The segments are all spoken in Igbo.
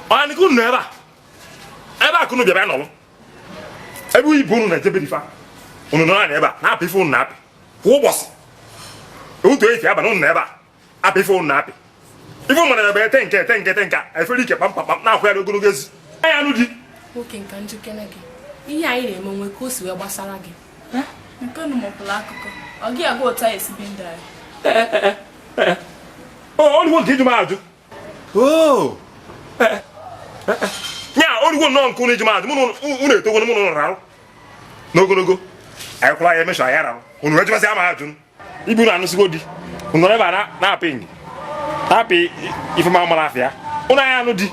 Anyị unu ebe a ka unu bịara nọrọ ebe ibu unu na-ejebe difa unu nọrọ ebe a na-apị ife unu na-apị kwa ụbọchị otu efi abalị unu na ebe a apị ife unu na-apị ife unu na ebe ete nke ete nke ete nke efere ike kpamkpam na-akwụ ya ogologo ezi anya anụ di nwoke nka njikere gị ihe anyị na-eme nwe ka o si wee gbasara gị nke unu mọpụrụ akụkọ ọ gị agwa otu anyị esi bi ndụ anyị. Oluwo nke iju m ajụ nya oluwo nnọọ nke unu iju m ajụ mụ unu etogoro mụ na unu rarụ n'ogologo anyị kwụrụ anyị emesha anyị rarụ unu ejibasị ama ajụ ibu unu anụsigo di unu nọrọ ebe a na-apị ngi na-apị ife ma mara afịa unu anyị anụ di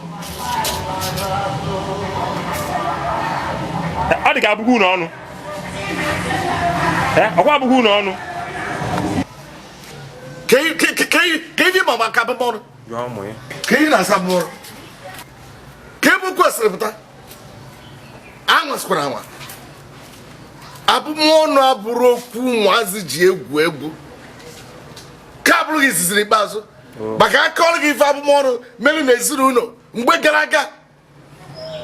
ọ dị ka abụghị unu ọnụ ọkwa abụghị unu ọnụ. Ka ife ma maka abụmọnụ ka ị na-asa abụmọnụ ka ebe kwesịrị pụta anwasịkwara anwa abụmọnụ abụrụ okwu ụmụazị ji egwu egwu ka abụrụ gị izizi n'ikpeazụ maka aka ọrụ gị ife abụmọnụ mere na ezinụlọ mgbe gara aga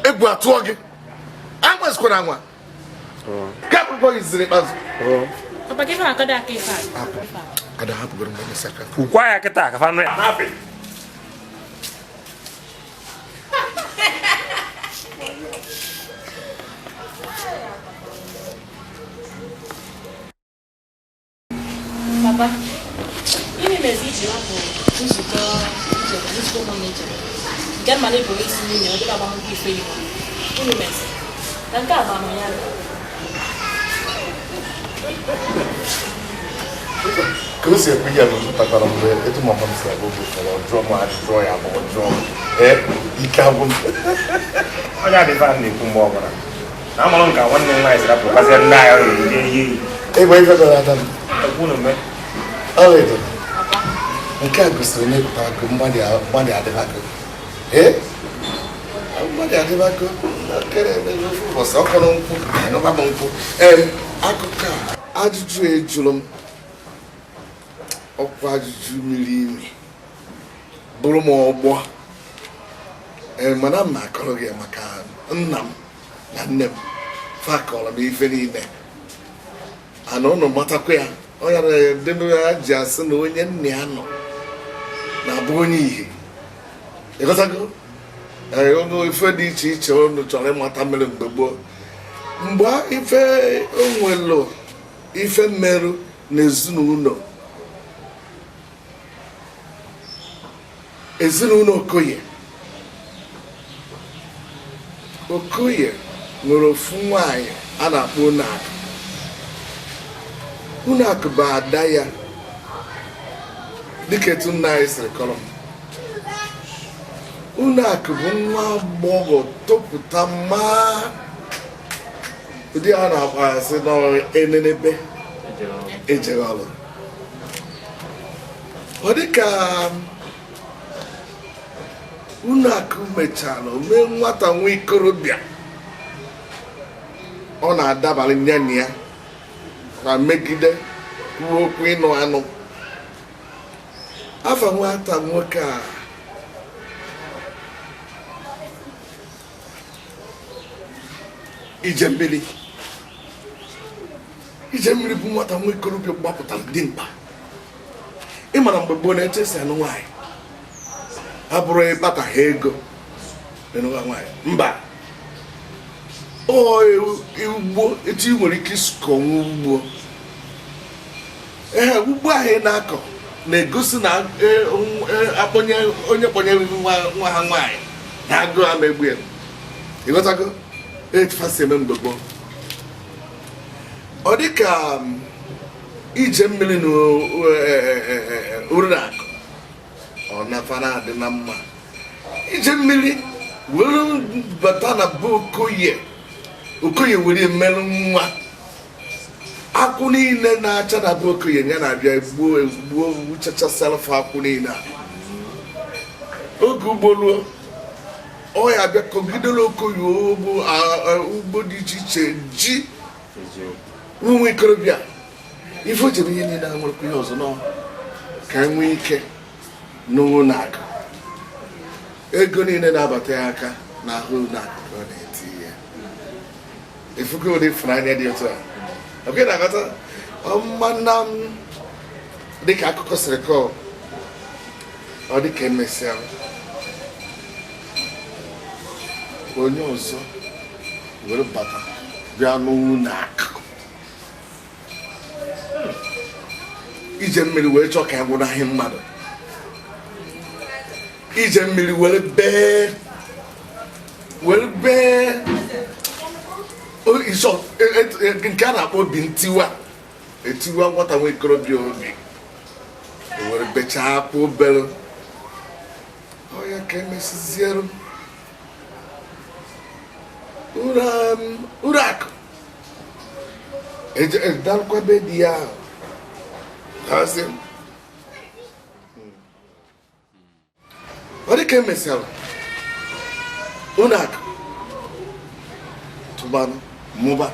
egwu atụọ gị. Anwazikwana anwa. Ka akwụkwọ gị ziri ikpeazụ. Papa ka ife na-akọdo aka ife a. Ada hapụgoro mgbe emesịa ka. Kwukwa ya kịta ka fa nụ ya. Na-apị. Papa, gịnị mere i ji hapụ nzukọ ijere nzukọ ụmụnna ijere nke mma na ịbụ isi nwunye ọ dịka agbamnkwụ ife Igbo? Gịnị mezi? Na nke a bụ ama ya. Ka o si ekwu ya kpatara mgbe etu mama m si agwa oge ụfọdụ ọ jụọ m ajụjụ ya ma ọ jụọ m ee ike agwụ m. Onye adị ife a na-ekwu mgbe ọbụla na amalụ nka nwanne m nwaanyị siri apụ kasịa ndị agha ga-eje ihe iyi. Ịgba ife dara ada m. Ekwu na mme. Ọlaedo, nke a gosiri na ịpụta akụ mmadụ adịbago. Ee, mmadụ adịbago. Kere ebe ofu ụbọchị ọ kọrọ nkwụ, anụba m nkwụ. Akụkọ a, ajụjụ ejụrụ m, ọkwa ajụjụ miri imi, bụrụ m ọgbọ. Ee, mana m na-akọrọ gị maka nna m na nne m, fa kọrọ m ife niile. Ana ụnụ matakwa ya, ọ ya na ya ji asị na onye nna ya nọ na-abụ onye ihe. Ịghọtago? Ee, ụnụ ife dị iche iche ụnụ chọrọ ịmata mere mgbe gboo. Mgbe ife onwelu ife mmerụ n'ezinụlọ ezinụlọ Okoye. Okoye nwere ofu nwaanyị a na-akpọ Unuakụ. Unuakụ bụ ada ya dịka etu nna anyị siri kọrọ m. Unuakụ bụ nwa agbọghọ topụta maa ụdị a na-akpọ asị n'enenebe ejere ọrụ. Ọ dịka Unuakụ mechara mee nwata nwa ikorobịa, ọ na-adabalị ya na ya ma megide kwuo okwu ịnụ anụ. Afa nwata nwoke a Ijemmiri. Ijemmiri bụ nwata nwa ikorobịa gbapụtara dimkpa. Ị mara mgbe gboo na-eche si anụ nwaanyị abụrụ ịkpata ha ego n'ụwa nwaanyị, mba, ugbo etu ị nwere ike ịkọnwu ugbo. Ee, ugbo ahụ ị na-akọ na-egosi na akpọnye onye kpọnyere nwa ha nwaanyị na agụụ ama egbu ya. Ịghọtago etu fa si eme mgbe gboo. Ọ dịka Ijemmiri na Uruakụ ọ nafa na-adị na mma. Ijemmiri were bata na be Okoye, Okoye were mmerụ nwa. Akwụ niile na-acha na be Okoye ya na-abịa egbuo egbuo wuchachasịa akwụ niile a. Oge ugbo ruo, ọ ya abịa kọgidere Okoye ugbo dị iche iche ji ụmụ ikorobịa. Ife o jere ihe niile a nwerekwa ihe ọzọ nọ ka e nwee ike n'Unuakụ. Ego niile na-abata ya aka n'ahụ Unuakụ ka ọ na-eti ya. Ifugo ụdị ịfụnanya dị otu a. Oke na-aghọta ọma na m dịka akụkọ siri kọọ, ọ dịka emesịa onye ọzọ were bata bịa n'Unuakụ. Ijemmiri wee chọọ ka ya gwụnahị mmadụ. Ijemmiri were bee were bee nke a na-akpọ obi ntiwa, etiwa nwata nwa ikorobịa obi, o were bechaa akwa obere. Ọ ya ka emesiziere Uruakụ edarukwa be di ya ahụ. Ọ dị ka emesịara Unuakụ tụbanụ mụba.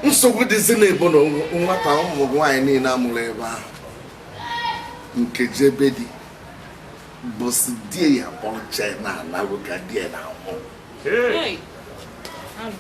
Nsogbu dịzi n'ebo na nwata ụmụ nwaanyị niile amụrụ ebe ahụ nke jebe di bụsị di ya kpọrọ China na-alụ ka di ya na-anwụ. Alụ.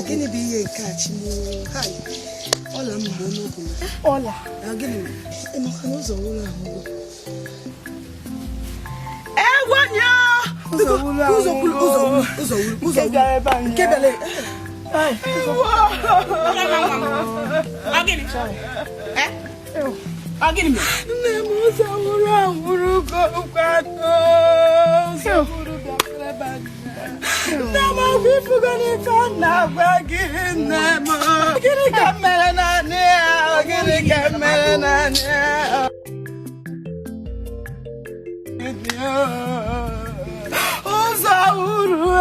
Gịnị bụ ihe nke a Chineke? Ọla m bụ n'okwu. Ọla. Gịnị mere? Maka na ụzọ wụrụ ahụ. Egwenya! Ụzọ wụrụ ahụ. Ụzọ wụrụ ụzọ wụrụ ụzọ wụrụ ụzọ wụrụ. Nke bịara. Nne m ụzọ wụrụ ahụrụ kwado. Ụzọ wụrụ bịakwara ebe a. Nne m ọgwụ ifugo Ife na-agwa gị nne m. Gịnị ka m mere naanị ya? Gịnị ka m mere naanị ya? Ụzọ uru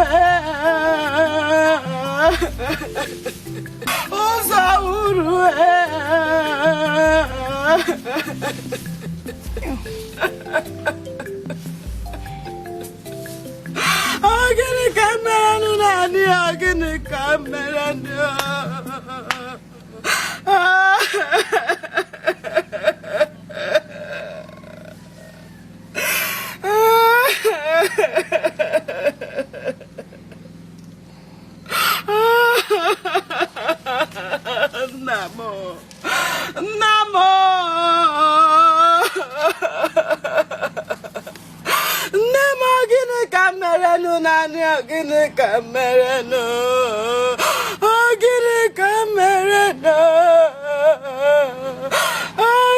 ụzọ uru. Gịnị ka m mere naanị ya? Gịnị ka m mere nụ? Nna m, nna m, nne m, gịnị ka m mere nụ naanị ya? Gịnị ka m mere nụ? Gịnị ka m mere nụ?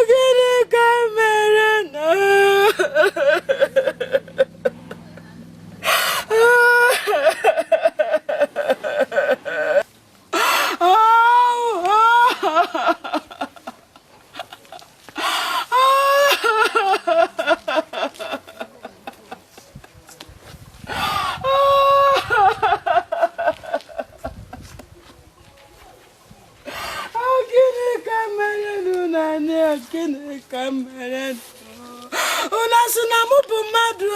Gịnị ka m mere nụ? Gịnị ka m mere nụ naanị ya? Gịnị ka m mere nụ? Unu asị na mụ bụ mmadụ?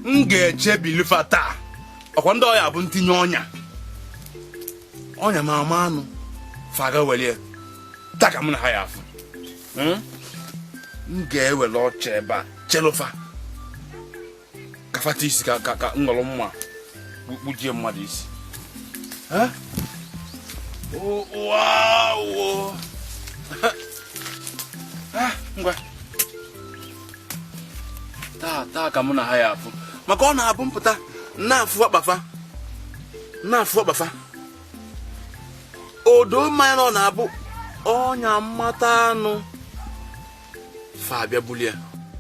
M ga-echebilifa taa. Ọkwa ndị ọya bụ ntinye ọnya ọnya ma ama anụ faga welie taa ka mụ na ha ya afụ. M ga-ewere ọcha ebe a chelufa ka fata isi ka ka ka ṅụrụ mma kpujie mmadụ isi. Ngwa taa taa ka mụ na ha ya afụ maka ọ na-abụ mpụta na-afụ akpafa na-afụ akpafa odo mmanya na ọ na-abụ ọnya mmata anụ fa abịa bulie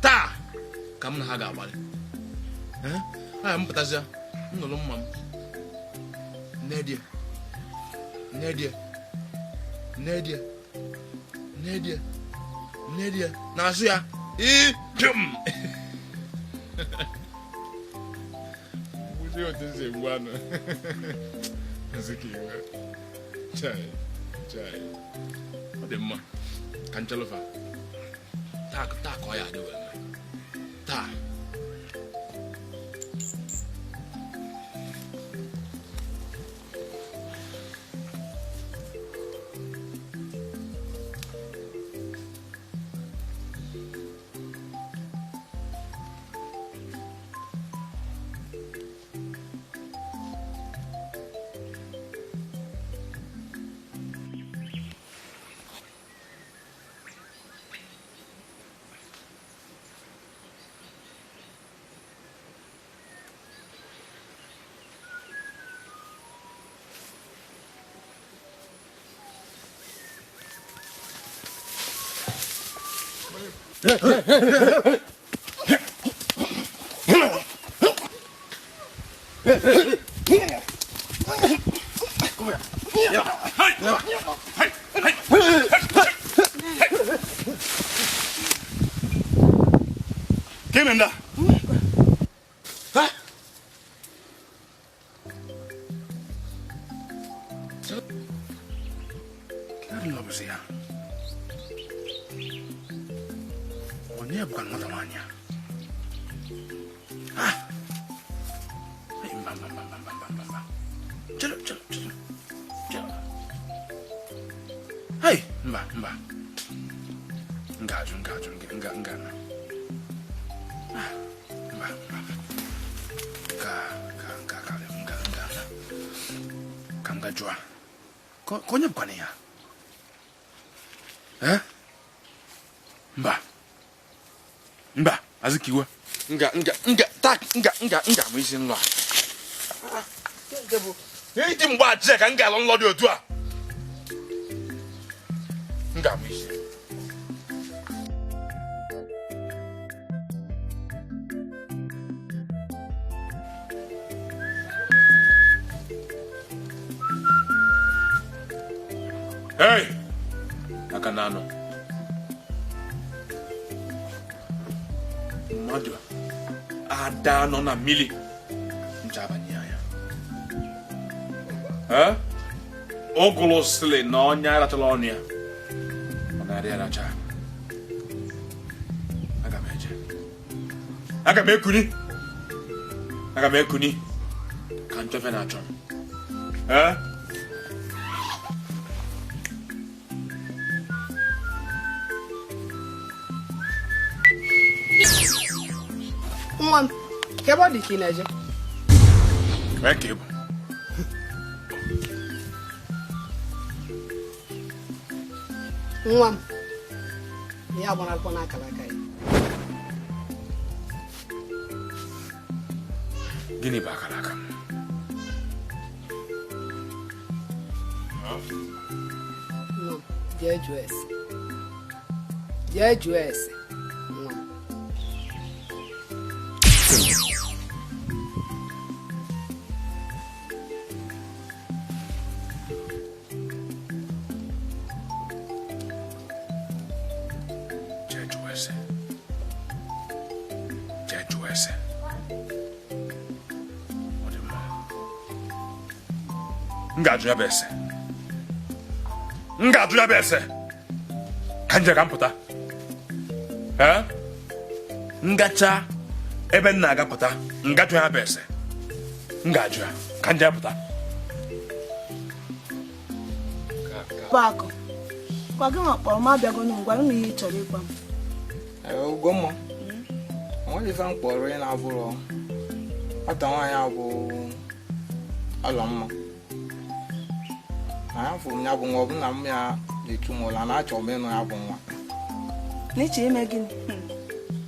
taa ka m na ha ga-agbalị. Aya m pụtazịa m nụrụ mma m nedie nedie nedie nedie nedie n'azụ ya ijum. Otu esi egbu anụ Azikiwe. Chai, chai. Ọ dị mma ka nchelufa taa taa ka ọ ya adị wee mee taa. Kimenda? Ha? Claro, no, pues ya. Onye bụkwa nwata nwaanyị a? Mba mba mba mba mba mba. Chere chere chere. Chere. Hey, mba mba. Ngajụ ngajụ nga nga na. Mba mba. Ka ka ka ka nga nga na. Ka nga jụa. Ka onye bụkwa ya? Eh? Mba. Mba, Azikiwe. Nga nga nga tak nga nga nga m isi nlọ a. Iji mgbe achị ka m ga-alụ nlọ dị otu a. Nga m isi. Hey! Aka na anọ. Mmadụ ada nọ na mmiri ncha abanye anya. Ụgụrụ sịrị na ọnya arachala ọnụ ya. Ọ na-arị aracha. Aga m eje. Aga m ekuni. Aga m ekuni. Ka nchọfe na-achọ m. Nwa m, ka ebe ọ dị ka ị na-eje? Ka ịbụ. Nwa m, ya gbara akwụkwọ n'akara aka ya. Gịnị bụ akara aka m? Nwa m, jee jụọ ese. Jee jụọ ese, nwa m. Jee jụọ ese. Ọ dị mma. M ga-ajụ ya bụ ese. M ga-ajụ ya bụ ese. Ka nje ka m pụta. Ngacha ebe m na-aga pụta, m ga-ajụ ya bụ ese. M ga-ajụ ya ka nje pụta. Akụ, gwa gị ma kpọrọ m abịago n'ngwa m ihe ị chọrọ ịgwa m. Ugomma, onweghị ife m kpọrọ ị na-abụrụ nwata nwaanyị a bụ Ọlọmma. Na ya fụrụ m ya bụ nwa, ọ bụ na m ya na-echu m ụla na achọrọ m ịnụ ya bụ nwa. N'iche ime gịnị?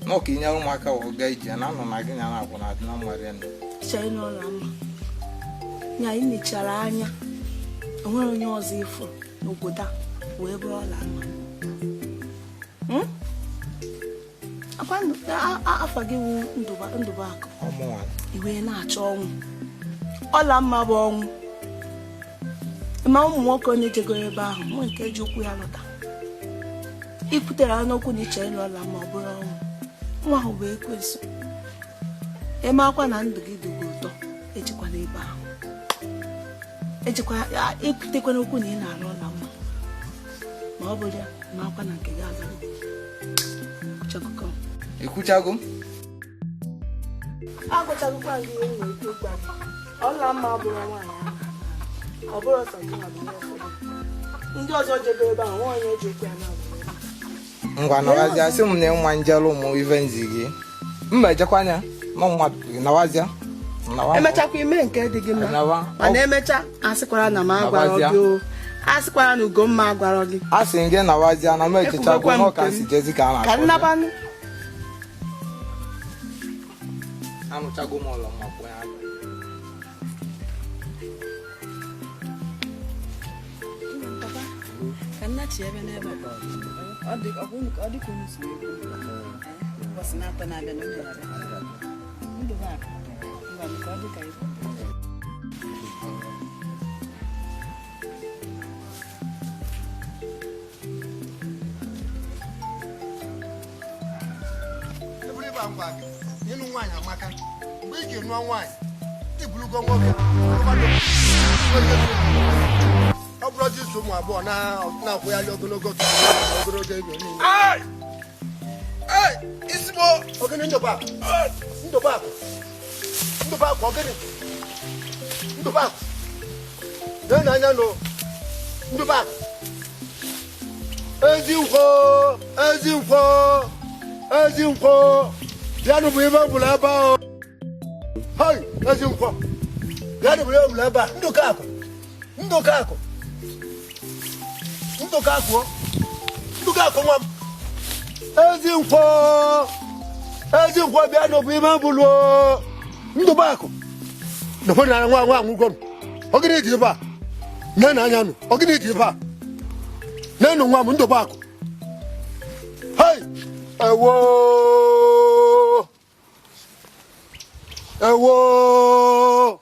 Na ọ ka inyere ụmụaka wee gaa ije na anọ na gị na na-abụ na adị na mma rinne. Chọrọ ịnụ Ọlọmma. Nya ị nechara anya, o nwere onye ọzọ ịfụrụ n'obodo a wee bụrụ Ọlọmma. Akwa afọ gị wụ Ndụbụakụ. I wee na-achọ ọnwụ. Ọlọmma bụ ọnwụ. Ma ụmụ nwoke onye jegoro ebe ahụ nwe nke ji ụkwụ ya lọta. Ikwutere n'okwu na ịchọ ịlụ Ọlọmma ọ bụrụ ọnwụ. Nwa ahụ bụ ekwensu. Eme akwa na ndụ gị dịgị ụtọ, ejikwana ebe ahụ. Ejikwa ikwutekwana okwu na ị na-alụ Ọlọmma. Ma ọ bụrụ ya, ma akwa na nke gị azago. Ikwuchago? Agwachagokwa gị ihe nwere ike ịgwa gị. Ọlọmma bụrụ nwaanyị ahụ. Ọ bụrụ ọsọ gị na bụ ụfọdụ. Ndị ọzọ jego ebe ahụ, nwaanyị eji okwu ya na-abụ. Ngwa nawazịa, sị m na ịnwa njelu ụmụ ife nzi gị. Mba ejekwanya, nọ mmadụ nawazịa. Emechakwa ime nke dị gị mma. Mana emecha, asịkwara na m agwara gị o. Asịkwara na Ugomma agwara gị. A sị gị nawazịa na m echechago n'ọka nsi jezi ka a na-akpọ. Ka nnabanụ. Anụchago m Ọlọmma kwụ ya. Ka nna chi ebe n'ebe a. Ọ dị ka unu si ekwu. Ụbọchị na-atọ na-abịa na onye na-abịa. Ndụbụakụ, ngwa m ka ọ dị ka ibu. Ịnụ nwaanyị amaka. Mgbe ị ga-enụ nwaanyị, ibulugo nwoke ọ bụrụ ọjị iso ụmụ agbọghọ na-akwụgharị ogologo ogologo ego niile. Isi m ogene Ndụbakụ Ndụbakụ Ndụbakụ ogene Ndụbakụ na anya nụ Ndụbakụ Ezinkwọ Ezinkwọ Ezinkwọ bịanụ bụ ibe ọbụla ebe ahụ. Hei Ezinkwọ bịanụ bụ ibe ọbụla ebe a. Ndụkakụ Ndụkakụ Ndụkakụ Ndụkakụ nwa m. Ezinkwọ Ezinkwọ bịanụ bụ ibe ọbụla. Ndụbakụ nọkwa na nwa nwa anwụgo m. Ogene dị ebe a. Nne na anya nụ ogene dị ebe a. Nenu nwa m Ndụbakụ. Hei ewo ewo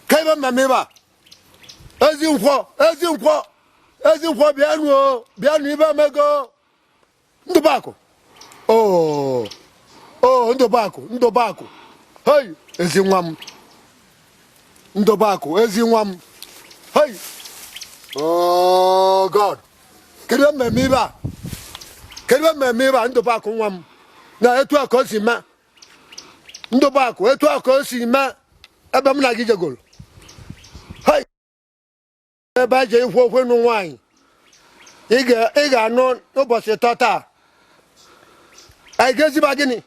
ka ebe mmemme ebe a. Ezinkwọ Ezinkwọ Ezinkwọ bịanụ o bịanụ ibe emego. Ndụbakụ o o Ndụbakụ Ndụbakụ hei ezi nwa m Ndụbakụ ezi nwa m hei. Oh God, kedu mmemme ibe a? Kedu mmemme ibe a? Ndụbakụ nwa m na etu a ka o si mee. Ndụbakụ etu a ka o si mee ebe m na gị jegoro. Hei ebe a je ikwu okwu nụ nwaanyị ị ga-anụ n'ụbọchị tọ taa. Anyị ga-eziba gịnị?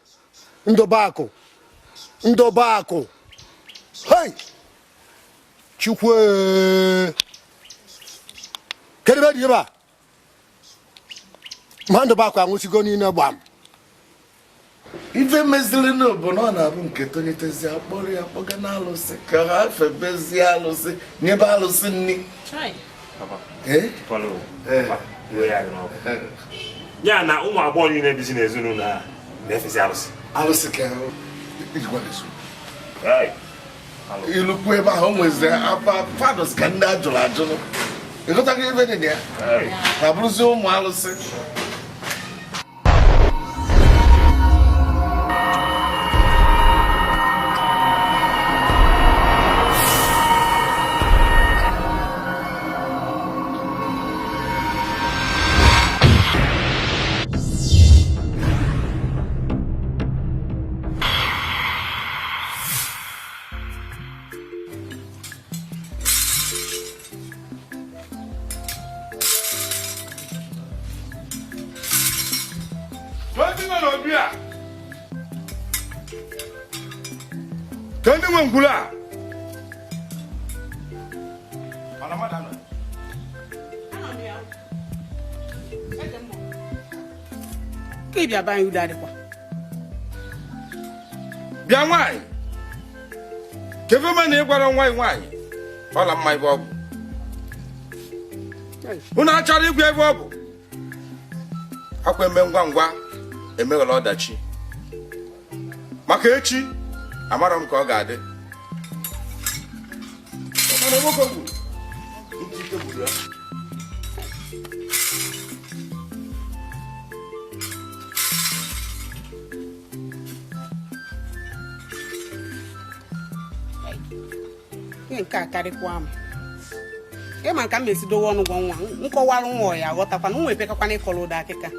Ndụbakụ Ndụbakụ hei Chukwu kedu ebe dị ebe a? Ma Ndụbakụ anwụsigo niile gbam. Ife meziri bụ na ọ na-abụ nke tolitezi akpọrọ ya kpọga na alụsị ka ha febezie alụsị nyebe alụsị nni. Ya na ụmụ agbọghọ niile bizi n'ezinụlọ a na-efezi alụsị. Alụsị ka ilukwu ebe ahụ o nwezi apa fados ka ndị ajụrụ ajụrụ. Ịghọtago ife dị na ya na bụrụzi ụmụ alụsị. Bịa nwaanyị kefe ma na ị gwara nwaanyị nwaanyị ọla mma ebe ọ bụ unu achọrọ igwe ebe ọ bụ akwa eme ngwa ngwa emeghela ọdachi maka echi amara m ka ọ ga-adị. Ihe nke a karịkwa m ịma nka m esi dowe ọnụ gwa nwa nkọwara nwa ya aghọtakwana nwa epekakwana ịkọrọ ụda akịka.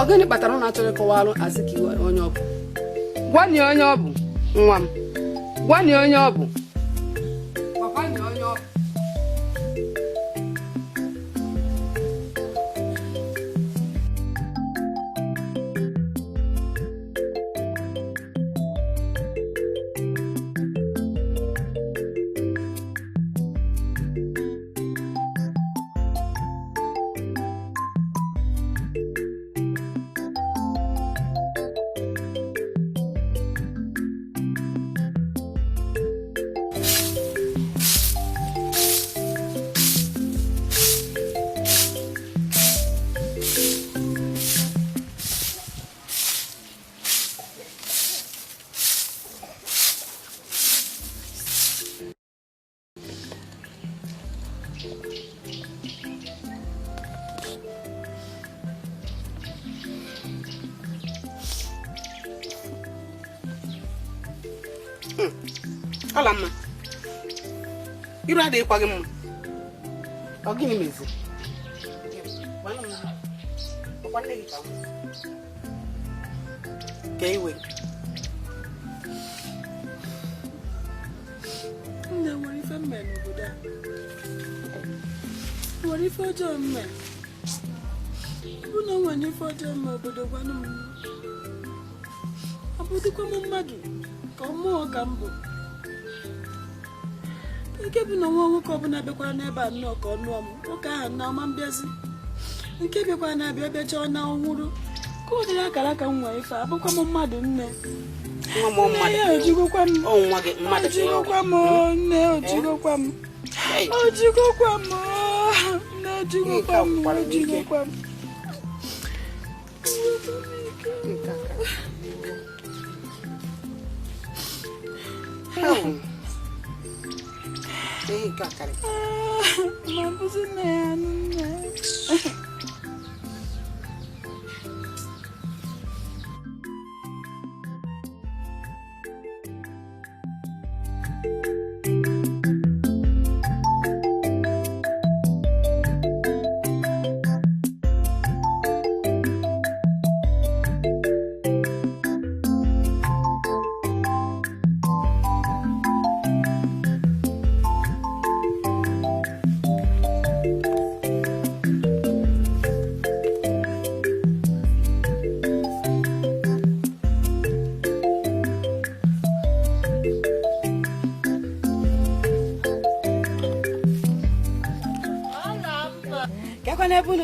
Ọ gịnị kpatara ụnụ achọrọ ịkọwalụ Azikiwe onye ọ bụ? Gwanị onye ọ bụ nwa m. Gwanị onye ọ bụ. Gwanị onye ọ bụ. Ọla mma. Iru adịghịkwa gị mma. Ọ gịnị meziri? Ka iwe. Nne nwere ife mme n'obodo a. Nwere ife ọjọọ mme. Ọ bụ na o nwere ife ọjọọ mme obodo gwanụ m. Ọ bụdịkwa m mmadụ ka ọ mụọ ka m bụ. Nke bụ na nwa nwoke ọbụla bịakwara n'ebe a nnọọ ka ọ nụọ m. Nwoke ahụ na ọma mbịazi. Nke bịakwara na-abịa bịachaa na ọhụrụ. Ka ọ dịrị akara aka m nwee ife abụkwa m mmadụ nne. Nne ojigokwa m. Ojigokwa m nne ojigokwa m. Ojigokwa m nne ojigokwa m ojigokwa m. Ma bụzi nne ya nne.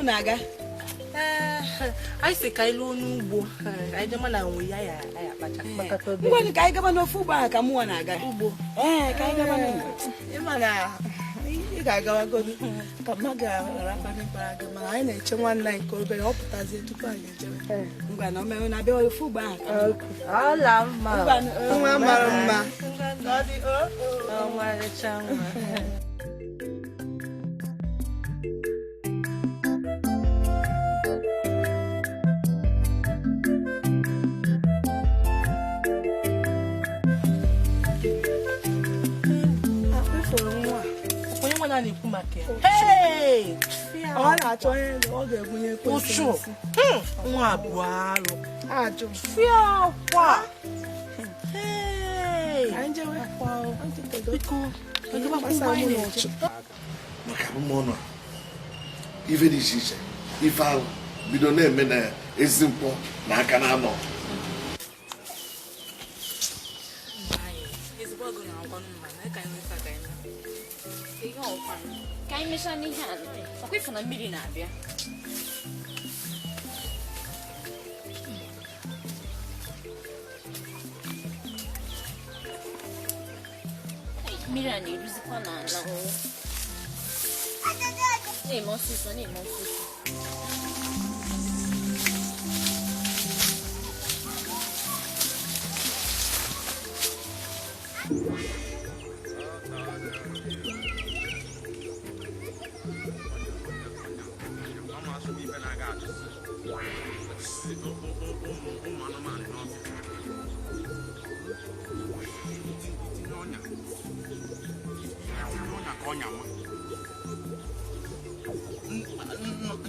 Na-aga anyị si ka anyị lụọ n'ugbo anyị jema na nwe ya ya akpacha ngwanụ ka anyị gaba n'ofe ugbo ahụ ka mụnwa na-aga ugbo. Ee, ka anyị gaba n'ugbo. Ịma na ị ga-agawagodu ka mma ga-arakwana ịkpara gị, mana anyị na-eche nwanne anyị ka obere ọ pụtazie tupu anyị ejebe. Ngwa na o mere na abịa ofe ugbo ahụ ka Ọla mma. Nwa mara mma. Ọmarịcha nwa. Ọ na-achọ onye ọ ga-ebunye ekwentị. Nwa abụọ alụ. Ajụ. Fịa ọkwa. Maka abụmọnụ a, ife dị iche iche, ife ahụ bido na-eme na ezi nkwọ na aka na-anọ. Ka anyị mechaa n'ihe a, ọkwa ịfụ na mmiri na-abịa. Mmiri a na-eruzikwa n'ala. Na-eme ọsịsọ, na-eme ọsịsọ.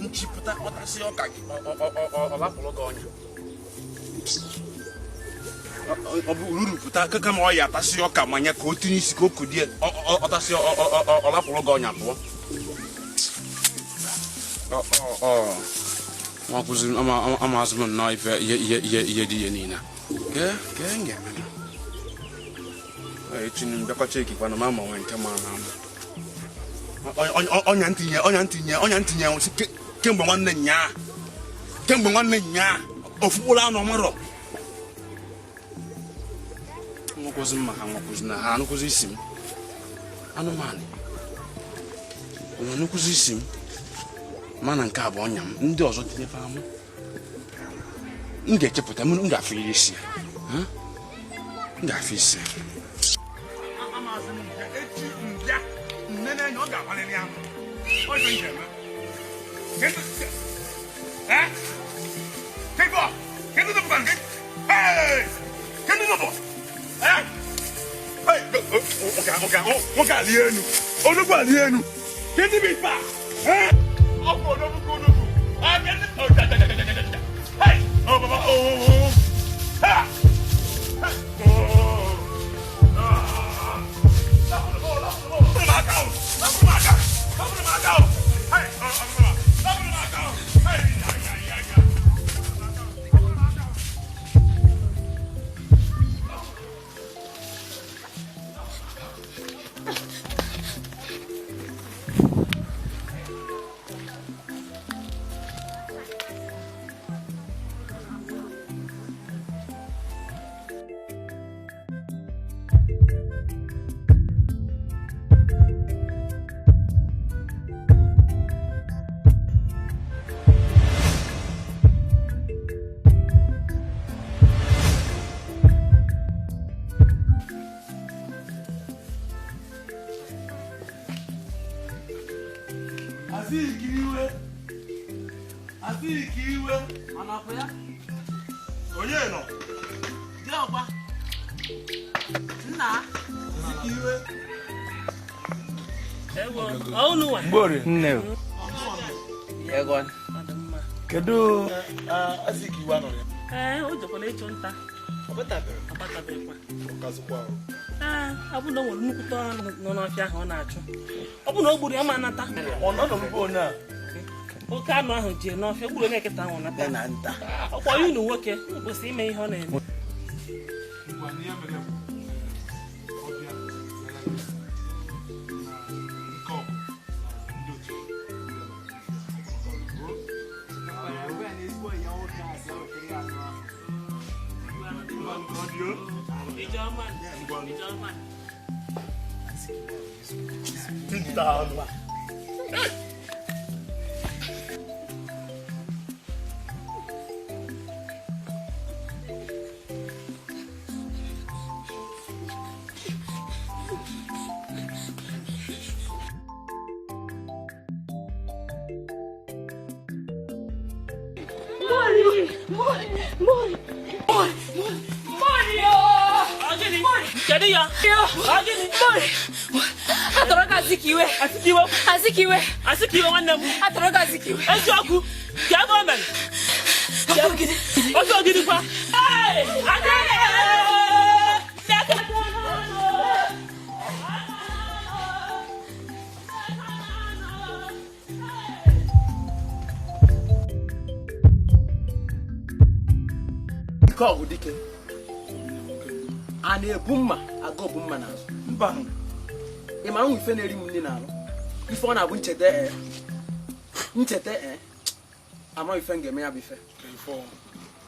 Nchịpụta kpọtasị ọka gị ọ lapụrụ gị ọnya. Ọ bụ ururu pụta kama ọ ya atasị ọka manya ka o tinye isi ka o kudie ọtasị ọ lapụrụ gị ọnya pụọ. Amazị m nnọọ ife ihe dị ihe niile. Kee m ga-eme echi m bịakwa chekikwana ma ma nwee nke ma na ama. Ọnya ntinye ọnya ntinye ọnya ntinye kemgbe nwanne nyaa kemgbe nwanne nyaa ofu mkpụrụ anụ ọmarọ nwakwụzi mma ha nwakwụzi na ha anụkwụzi isi m anụmanụ onye anụkwụzi isi m mana nke a bụ ọnya m ndị ọzọ tinyefe amụ m ga-echepụta m ga-afụ iri isi ya m ga-afụ isi ya. Nwoke ali enu. Odogwu ali enu. Kedu ibe ife a? Ọ bụ odogwu ka odogwu. Hey! Oh, baba, oh, oh. Ha! Oh! Ah! Azikiwe. Ọ ya? Onye nọ? Diọkpa. Nna. Azikiwe. Ewo, ọ unu nwa? Mgbori. Nne. Ego. Kedu Azikiwe anọrọ ya? Ee, o jekwa ịchụ nta. Ọ batabere. Ọ batabekwa. Ọ kazụkwa. Ee, ọ bụ na o nwere nnukwute anụ nọ n'ọfịa ahụ ọ na-achụ. Ọ bụ na o gburu ya ma nata. Ọ nọ n'ugbo onye a? Oke anụ ahụ jee n'ọfịa gburu onye nkịta ahụ nata. Ọkwa ya unu nwoke unu kwesịrị ime ihe ọ na-eme. Azikiwe. Azikiwe nwanne m. Atọrọ gị Azikiwe. Eziokwu. Ka ebe o mere. Ofe ogidi kwa. Ee! Ike ọgụ dike. A na-ebu mma aga obu mma n'azụ. Mba. Ị ma nwa ife na-eri m nri n'alụ. Ife ọ na-abụ ncheta ncheta ama ife m ga-eme ya bụ ife.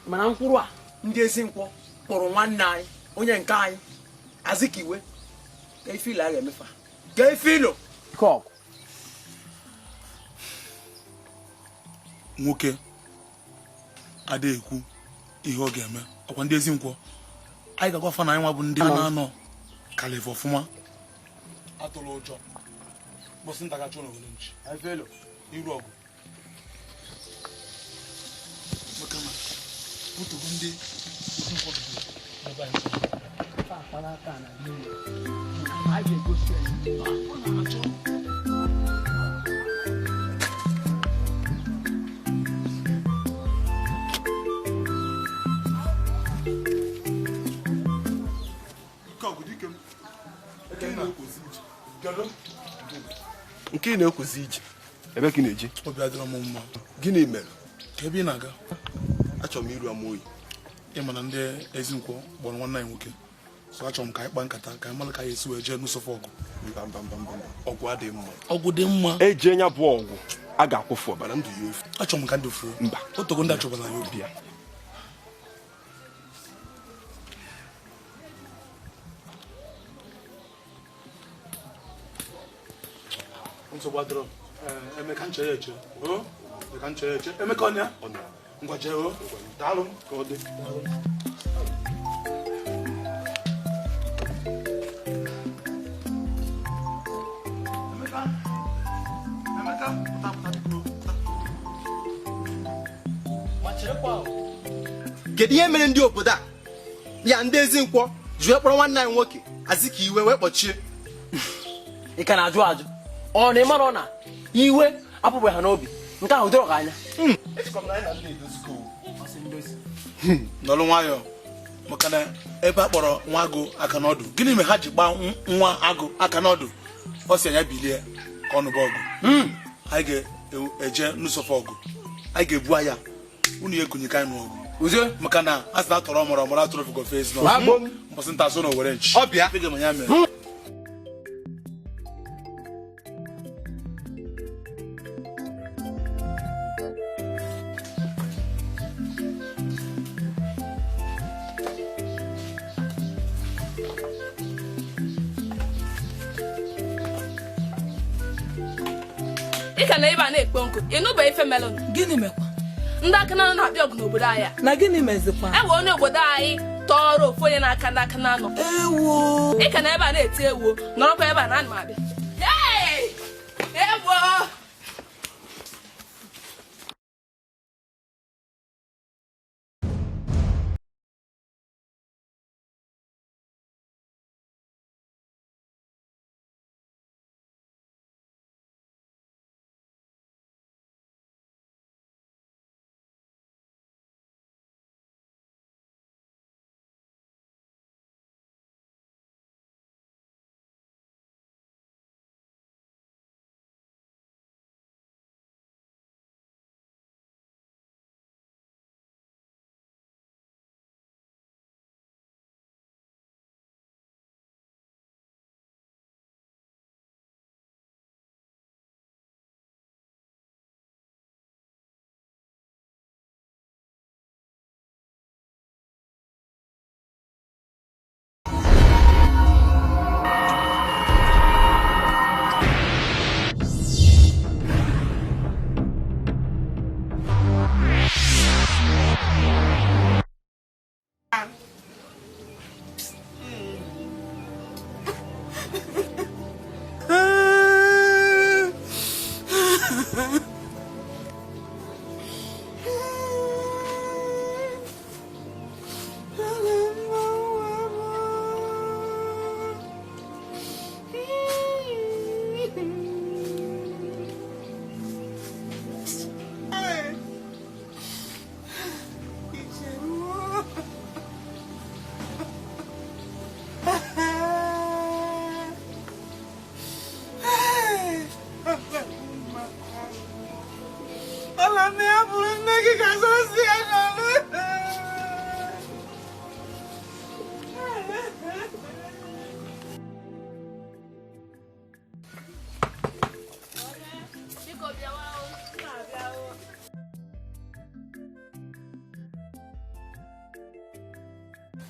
Mana mkpụrụ a ndị ezi nkwọ kpụrụ nwanne anyị onye nke anyị Azikiwe ka ife ilo a ga-emefa ka ife ilo. Nwoke ada ekwu ihe ọ ga-eme ọkwa ndị ezi nkwọ anyị ga-agwa fa na anyị nwa bụ ndị na-anọ kalife ọfụma atụrụ ụjọ bọsị nta gacha ụlọ nchi iru ọgụ maka na otogo ndị nkwọ bidoro n'ebe anyị na-achọ. Nke ị na-ekwuzi ije ebe ka ị na-eje? Obi adịrọ m mma. Gịnị mere? Ka ebe ị na-aga? Achọrọ m iru ama oyi. Ị ma na ndị ezi nkwọ kpọrọ nwanne anyị nwoke so achọrọ m ka anyị kpaa nkata ka anyị mara ka anyị esi wee jee n'ụsọfọ ọgụ. Mba mba mba mba. Ọgụ adịghị mma. Ọgụ dị mma. Eje nya bụ ọgụ a ga-akwụfu ọbara ndụ ya efu. Achọrọ m ka ndụ fuo. Mba. Otogo ndị achọbara ya obi ya. Nsogbu adịrọ. Emeka nche ya eche. Emeka nche ya eche. Emeka ọnya? Ngwa jee o. Daalụ ka ọ dị. Emeka. Emeka, pụta pụta biko. Ma cherekwa o. Kedu ihe mere ndị obodo a? Ya ndị ezi nkwọ ji wee kpọrọ nwanne anyị nwoke Azikiwe wee kpọchie. Ị ka na-ajụ ajụ ọ na ịmara na iwe apụbeghị ha n'obi nke ahụ doro gị anya. Nọrọ nwayọọ maka na ebe a kpọrọ nwa agụ aka n'ọdụ, gịnị mere ha ji gbaa nwa agụ aka n'ọdụ? Ọ sị anya bilie ka ọ nụba ọgụ. Anyị ga-eje n'ụsọfọ ọgụ, anyị ga-ebu aya unu ya ekunye ka anyị nụ ọgụ maka na a sị na atọrọ mọrọ mọrọ atụrụ fụgo fes nọ mbọsị nta so na owere nchi ọbịa ya mere. Ị ka na ebe a na-ekpo nkụ ịnụba ife melon. Gịnị mekwa? Ndị aka na na-abịa ọgụ n'obodo anyị. Na gịnị mezikwa? E nwere onye obodo anyị tọọrọ ofu onye n'aka ndị aka na-anọ. Ewo! Ị ka na ebe a na-eti ewo, nọrọkwa ebe a na anụ abịa. Ewo!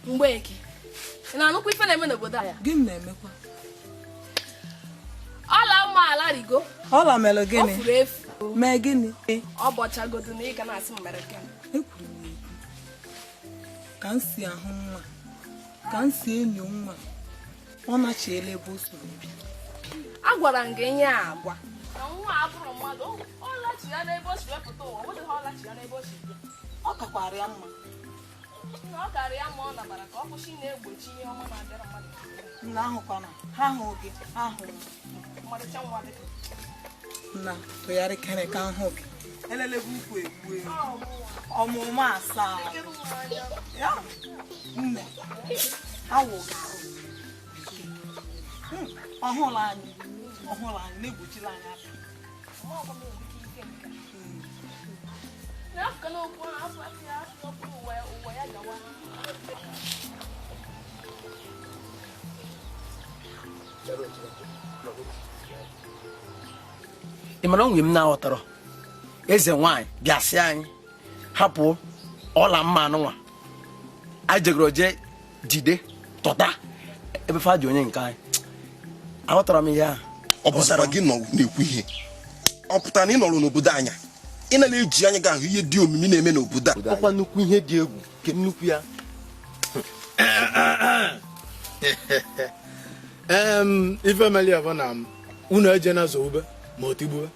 Mgbeke, ị na-anụkwa ife na-eme n'obodo anyị? Gịnị na-emekwa? Ọla mma alarigo. Ọla mere gịnị? O furu efu. Mee gịnị? Ọ bọchagodu na ị ga na-asị m mere gịnị? Ekwuru m ekwu. Ka m si ahụ nwa, ka m si enyo nwa, ọ nachiela ebe o soro bịa. Agwara m gị nye agwa. Na nwa abụrụ mmadụ, ọ lachiri ya n'ebe o si wepụta ụwa, ọ bụghị ọ lachiri ya n'ebe o si bịa. Ọ kakwara ya mma. Ọ karịa ya ma ọ nabara ka ọ kwụsị na-egbochi ihe ọma na-abịara mmadụ. Nna ahụkwana, ha ahụ gị, ha ahụ ọmarịcha nwa dị. Nna tụgharịkere ka ahụ gị. Elelebe ukwu egbu ewu. Ọmụmụ asaa. Ya, nne, awụ gị ahụ. Ọhụrụ anyị, ọhụrụ anyị na-egbochila anyị aka. Ị mara onwe m na-aghọtara eze nwaanyị bịasị anyị hapụ ọla mma anụnwa anyị jegoro jee jide tọta ebe fa ji onye nke anyị. Aghọtara m ihe ahụ. Ọ bụzara gị nọ na-ekwu ihe ọ pụtara na ị nọrọ n'obodo anya ị na na-eji anya gị ahụ ihe dị omimi na-eme n'obodo a. Ọkwa nnukwu ihe dị egwu nke nnukwu ya. Ife meli bụ na unu eje na zoube ma o tigbube.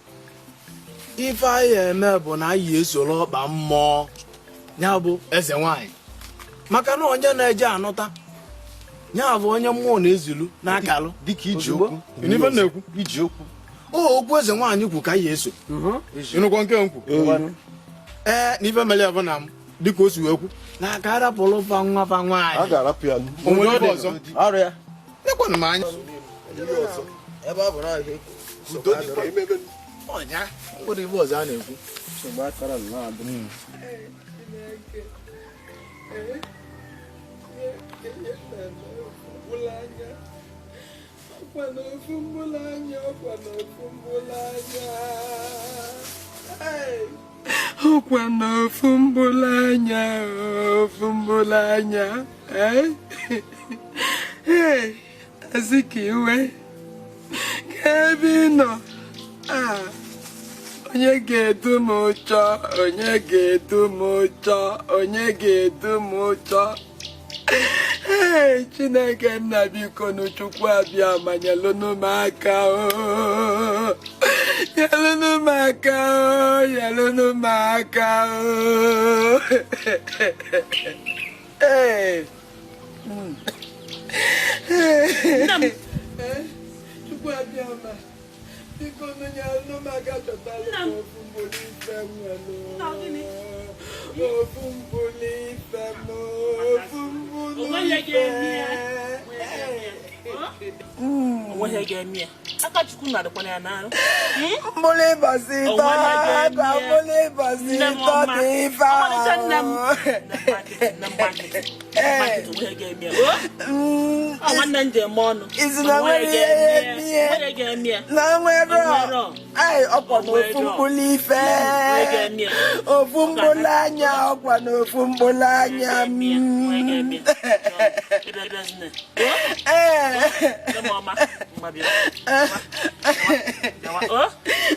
Ife anyị eme bụ na anyị esoro ọkpa mmụọ ya bụ eze nwaanyị maka na onye na-eje anụta Ya bụ onye mmụọ na-ezulu n'akalụ dịka iji okwu Ife na-ekwu iji okwu o okwu eze nwaanyị kwu ka anyị eso ịnụkwa nke nkwu ee na ife mere ya bụ na m dịka o si wee kwu na aka arapụrụ fa nwa fa nwaanyị a ga-arapụ ya o nwere ife ọzọ nekwanụ m anya ebe ọ bụ na ihe ọnya nwere ife ọzọ a na-ekwu Ọkwa n'ofu mkpụrụ anya, ofu mkpụrụ anya, ee, Azikiwe, ka ebe ị nọ, onye ga-edu m ụchọ, onye ga-edu m ụchọ, onye ga-edu m ụchọ. Ee, Chineke nna biko nụ Chukwu abịa ma nyelụnụ m aka o. Nyelụnụ m aka o, nyelụnụ m aka o. Ee. Nne m. Chukwu abịa ma biko nụ nyelụnụ m aka chọtalụ m ofu mkpụrụ ife m nwelụ. Ofu mkpụrụ ife m, ofu mkpụrụ ife. Onweghị ga-eme ya. Aka Chukwu na-adịkwana ya n'arụ. Mkpụrụ ịbọsị ịtọ, ka mkpụrụ ịbọsị ịtọ dị ife Ọmalịcha nne m. ahụ. Onweghị ga-eme ya. Ọ nwanne m ji eme ọnụ. Isi na nwere ihe ya eme ya. Onweghị ga-eme ya. Na nwere ai ọkwa n'ofu mkpụrụ ife. Ofu mkpụrụ anya ọkwa n'ofu mkpụrụ anya m. Nne m ọma. Ngwa bịa. Bịawa. O?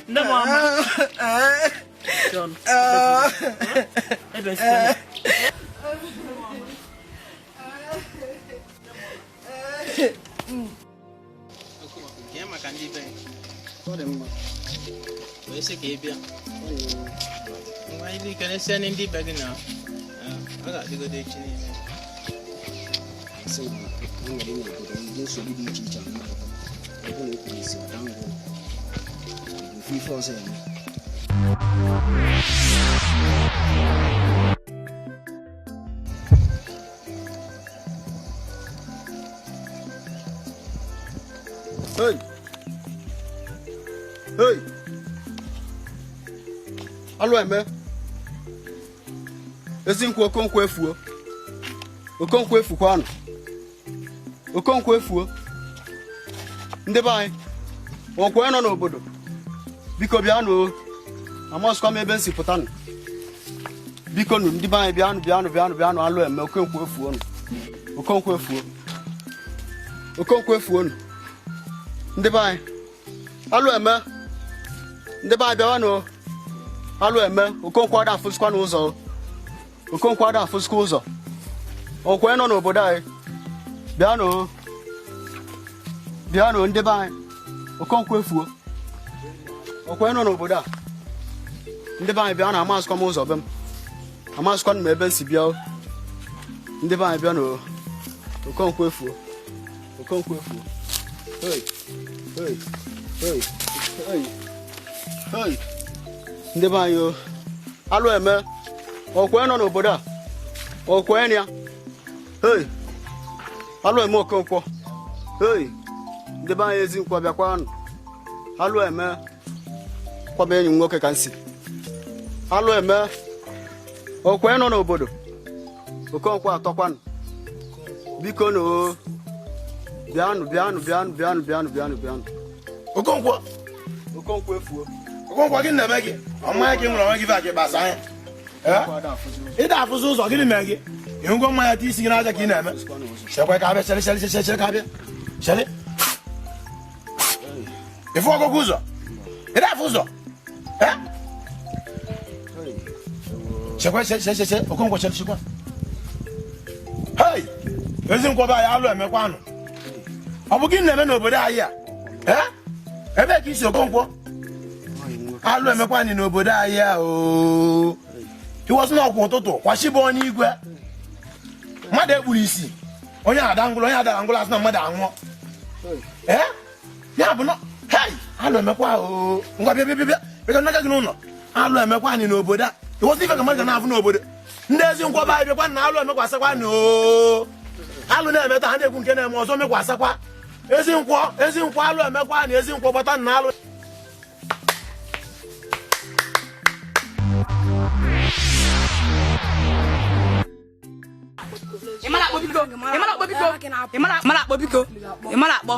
Nne m ọma. John. Ebe site. Kee maka ndị be ọ dị mma wee sị ka ị bịa ngwa ịdị kenesia ndị be gị na ọ ga-adịgodo echi niile sị na e nwere n'obodo ndị nsogbu dị iche iche na-apụta ọ bụ na o kwuru isi ọda ngwụ ofu ife ọzọ eme. Hey! Hey! Alụ eme Ezinkwụ Okonkwo efuo Okonkwo efukwanụ Okonkwo efuo ndị be anyị ọkwa nọ n'obodo biko bịanụ o amasịkwa m ebe m si pụtanụ biko nụ ndị be anyị bịanụ bịanụ bịanụ bịanụ alụ eme Okonkwo efuo nụ Okonkwo efuo Okonkwo efuo nụ ndị be anyị alụ eme ndị be anyị bịawanụ o alụ eme Okonkwo ada afụsịkwa n'ụzọ o Okonkwo ada afụsịkwa ụzọ ọkwa nọ n'obodo anyị bịanụ o bịanụ ndị be anyị Okonkwo efuo ọkwa nọ n'obodo a ndị be anyị bịa na amasịkwa m ụzọ be m amasịkwa m ebe m si bịa o ndị be anyị bịanụ o Okonkwo efuo Okonkwo efuo. Hey, hey, hey, hey, hey. Ndị be anyị o alụ eme ọkwa nọ n'obodo a ọkwa ya hey alụ eme Okonkwo hey ndị be anyị Ezinkwụ bịakwanụ alụ eme kwaba enyi m nwoke ka m si alụ eme ọkwa nọ n'obodo Okonkwo atọkwanụ biko nụ o bịanụ bịanụ bịanụ bịanụ bịanụ bịanụ bịanụ Okonkwo Okonkwo efuo Okonkwo gịnị na-eme gị ọmanya gị nwere onwe gị va gị gbasa anya ị da-afụzi ụzọ gịnị mere gị ịhụgo mmanya dị isi gị n'aja ka ị na-eme chekwa ka abịa chere chere chere chere ka abịa chere ịfụ ọgụgụ ụzọ ị da-afụ ụzọ chekwa chere chere chere Okonkwo chere chekwa hei Ezinkwụ be anyị alụ emekwanụ ọ bụ gịnị na-eme n'obodo anyị a ebee ka isi Okonkwo alụ emekwa anyị n'obodo anyị a oo iwọsị na ọkwa ụtụtụ kwachibụ onye igwe mmadụ ekpuru isi Onye ada ngwụlọ, onye ada ngwụlọ asị na mmadụ anwụọ. Ee? Ya bụ na hei, alụ emekwa o. Ngwa bịa bịa bịa bịa. Bịa naka gị n'ụlọ. Alụ emekwa anyị n'obodo a. Iwosi ife ka mmadụ ga na-afụ n'obodo. Ndị ezi nkwọba anyị bịakwa na alụ emekwasakwa na o. Alụ na-emeta ha na-ekwu nke na-eme ọzọ mekwasakwa. Ezi nkwọ alụ emekwa na ezi nkwọ gbata na alụ. Ịmara akpọ.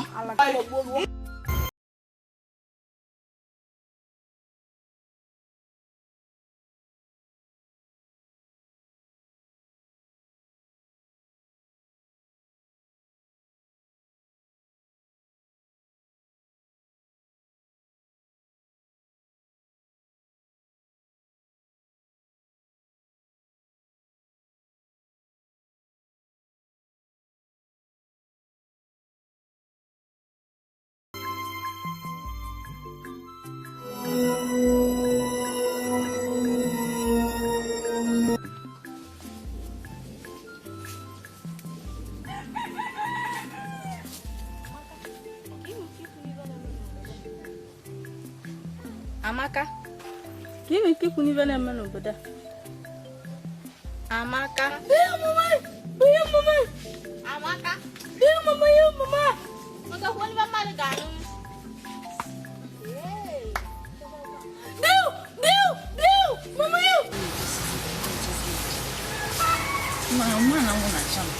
Amaka, ka ị nwere ike ikwu n'ife na-eme n'obodo a? Amaka. Ihe mama! Ihe mama! Amaka. Ihe mama! Ihe mama! Maka kwuo n'ife mmadụ ga-anụ. Biu! Biu! Biu! Mama yu! Mama na nwụ na-acha m.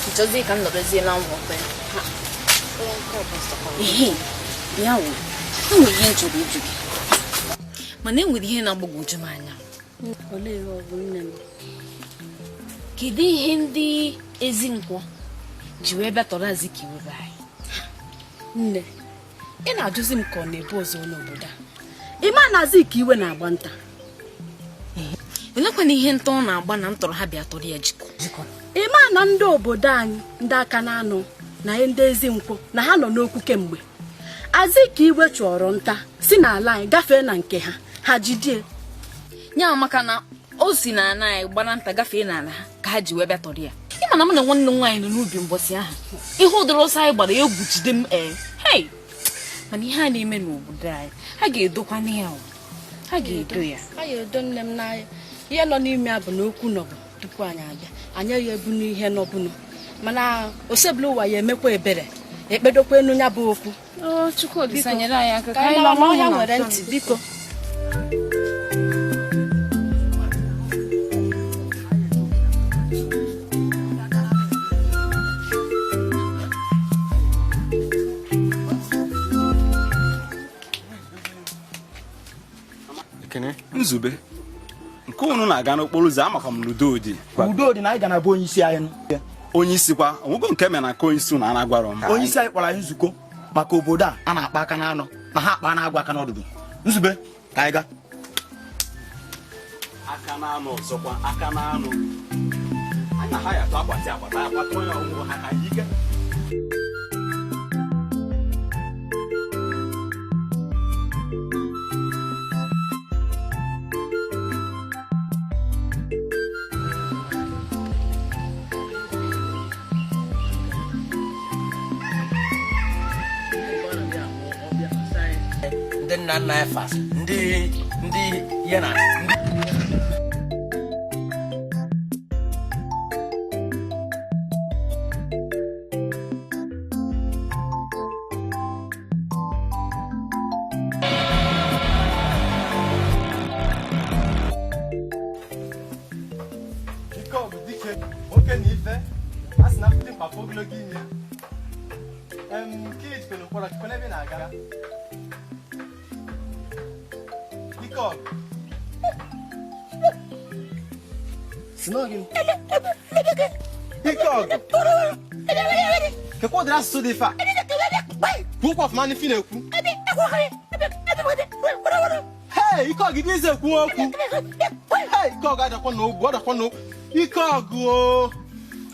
Nchọzie ka m nọrọzie na ngwọ kwe. Ehe, bịa wụ, enwere ihe m chọrọ ịjụ gị. Mana enwere ihe na-agbagwoju m anya. Olee ihe ọ bụ nne m? Kedu ihe ndị ezi nkwọ ji wee bịa tọrọ Azikiwe be anyị? Nne, ị na-ajụzi m ka ọ na-ebu ọzọ n'obodo a. Ị ma na Azikiwe na-agba nta? Olekwana ihe nta ọ na-agba na ntọrọ ha bịa tọrọ ya jikọ. Ị ma na ndị obodo anyị ndị aka na-anụ na ndị ezi nkwọ na ha nọ n'okwu kemgbe. Azikiwe chọrọ nta si n'ala anyị gafee na nke ha, ha jidie. Ya maka na o si n'ala anyị gbara nta gafee n'ala ha ka ha ji wee bịa tọrọ ya. Ị ma na mụ na nwanne m nwaanyị nọ n'ubi mbọsị ahụ. Ihe ụdịrị ọsọ anyị gbara egwu jide m ee. Hei! Mana ihe a na-eme n'obodo anyị, ha ga-edokwana ya o. Ha ga-edo ya. Ha ga-edo nne m n'anya. Ihe nọ n'ime ya bụ na okwu nọbụ tupu anyị abịa. Anyị ya ebu n'ihe nọbụnụ. Mana osebụla ụwa ya emekwa ebere ekpedokwa enu ya bụ okwu. Chukwu Olisa nyere anyị aka ka anyị lawa n'ọhịa nwere ntị biko. Nzube nke unu na-aga n'okporo ụzọ amakwa m n'udo dị. Udo dị na anyị ga na bụ onye isi anyị. Onye isi kwa onwego nke mere na nke onye isi unu anagwara m. Onye isi anyị kpọrọ anyị nzukọ maka obodo a a na-akpa aka n'anọ na ha akpa na-agwa aka n'ọdụdụ. Nzube ka anyị gaa. Aka n'anọ ọzọkwa aka n'anọ. Anyị na ha ya atụ agbati agbata agbata onye ọgwụgwọ ha ka anyị ike. Ndị nna nna anyị fas ndị ihe na ndị Ike ọ bụ dike nwoke na ife a sị na ndị mkpafụ ogologo ime nke ejikere mkpọrọ chikwana ebe ị na-aga. Ike ọgụ kekwa ụdịrị asụsụ dị ife a kwuo kwa ọfụma n'ife na-ekwu. Hei, ike ọgụ ibe ekwu okwu. Hei, ike ọgụ adakwa n'ogwu adakwa n'ogwu. Ike ọgụ o.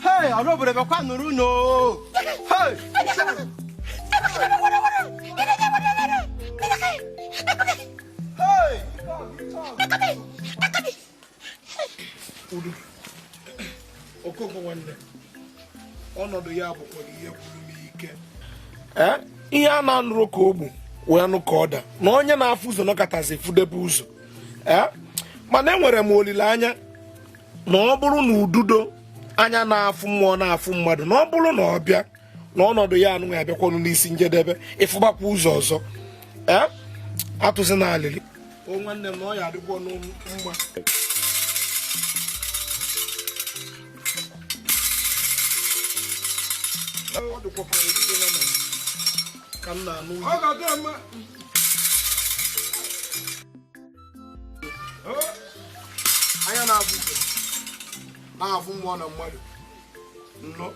Hei, ọrụ obodo bịakwa nụrụ unu o. Hei. Udo. Okonkwo nwanne ọnọdụ ya bụkwa ihe gwụrụ m ike. Ihe a na-anụrụ ka ogbu wee nụ ka ọ da na onye na-afụ ụzọ nọkọtazi fụdebe ụzọ. Mana enwere m olileanya na ọ bụrụ na ududo anya na-afụ mmụọ na-afụ mmadụ na ọ bụrụ na ọ bịa na ọnọdụ ya anụghị abịakwanụ n'isi njedebe ịfụbakwa ụzọ ọzọ. Atụzi na alịlị o nwanne m na ọ ya adịkwa mma. Ọ dịkwa ka ududo na ka m na-anụ ọ ga-adị mma. Anya na-afụ ụzọ na-afụ mmụọ na mmadụ nnọọ.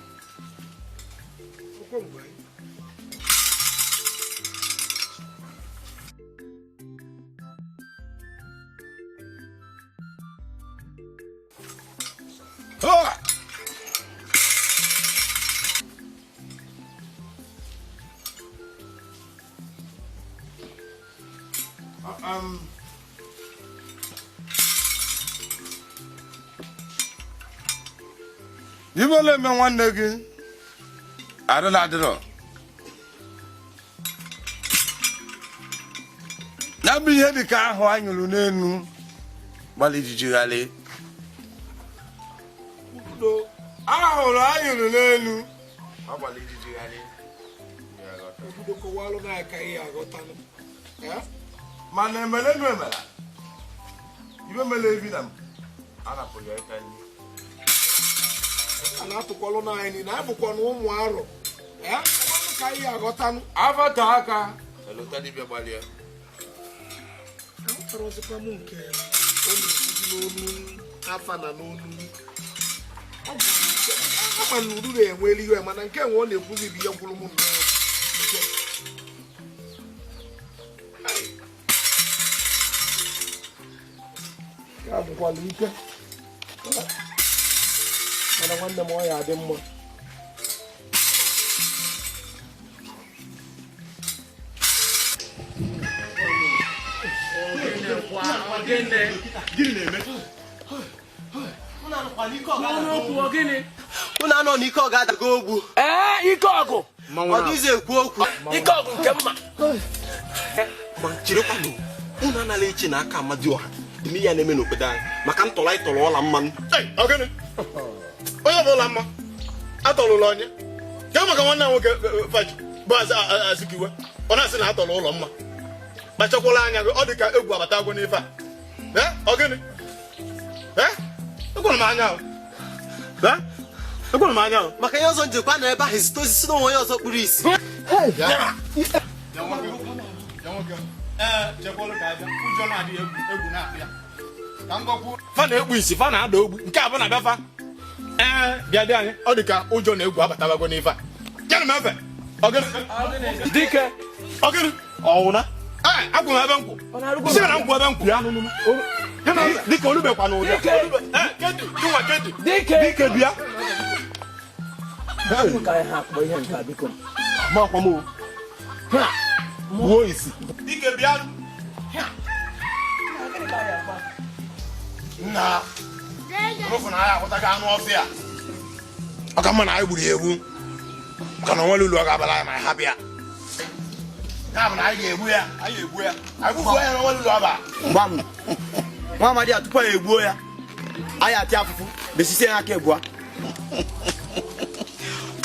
Ibe ole eme nwanne gị adịla adịrọ ya bụ ihe dị ka ahụ anyị nyụrụ n'elu gbalị ijijigharị ahụrụ anyị nyụrụ n'elu gbalị ijijigharị. Mana emele nu emela ibe mele ebi na m anapụghị aka nri a na-atụkwalụ n'anyị na abụkwa na ụmụ arọ ka anyị aghọtanụ afọta aka elota dibịa gbalịa. Aghọtarọzikwa m nke ọ na-ekwuzi n'olu afa na n'olu ama na uru na-enweli iwe mana nke nwe ọ na-ekwuzi bụ ihe gwụrụ m nnọọ ike. Ya bụkwala ike mana nwanne m ọ ya adị mma. Unu anọ n'ike ọ ga-adago ogbu. Ee, ike ọgụ. Ọ dịghịzi ekwu okwu. Ike ọgụ nke mma. Ma cherekwanụ, unu anala eche na aka Amadioha dị n'ihe a na-eme n'obodo anyị maka ntọrọ anyị tọrọ ọla mmanụ. Onye ọbụla mma atọrụla onye ya maka nwanne m nwoke Faji bụ Azikiwe ọ na-asị na atọrọ ụlọ mma kpachakwala anya gị ọ dị ka egwu abata agwụ n'ife a. Ọ gịnị? Ekwere m anya ekwere m anya maka ihe ọzọ njikwa na ebe ahụ ezite osisi na onwe onye ọzọ kpuru isi. Fa na-ekpu isi fa na-ada ogbu nke a bụ na bịa fa bịa dị anyị ọ dị ka ụjọ na-egwu abatabago n'ife a. Gịnị m efe? Dike ọgịnị ọwụna akwụ m ebe nkwụ si na nkwụ ebe nkwụ dịka olubekwa n'ụdị dike bịa gbuo isi dike bịa nna rụfụ na anyị akwụtaghị anụ ọfịa ọ ka mma na anyị gburu ya egbu maka na onwere ulu ọ ga-abara anyị ma anyị hapụ ya ya bụ na anyị ga-egbu ya anyị egbu ya anyị gbufuo ya na onwere ulu ọ ba. Mgba m nwa amadi a tupu anyị egbuo ya anyị atị afụfụ besisie ya aka ebua.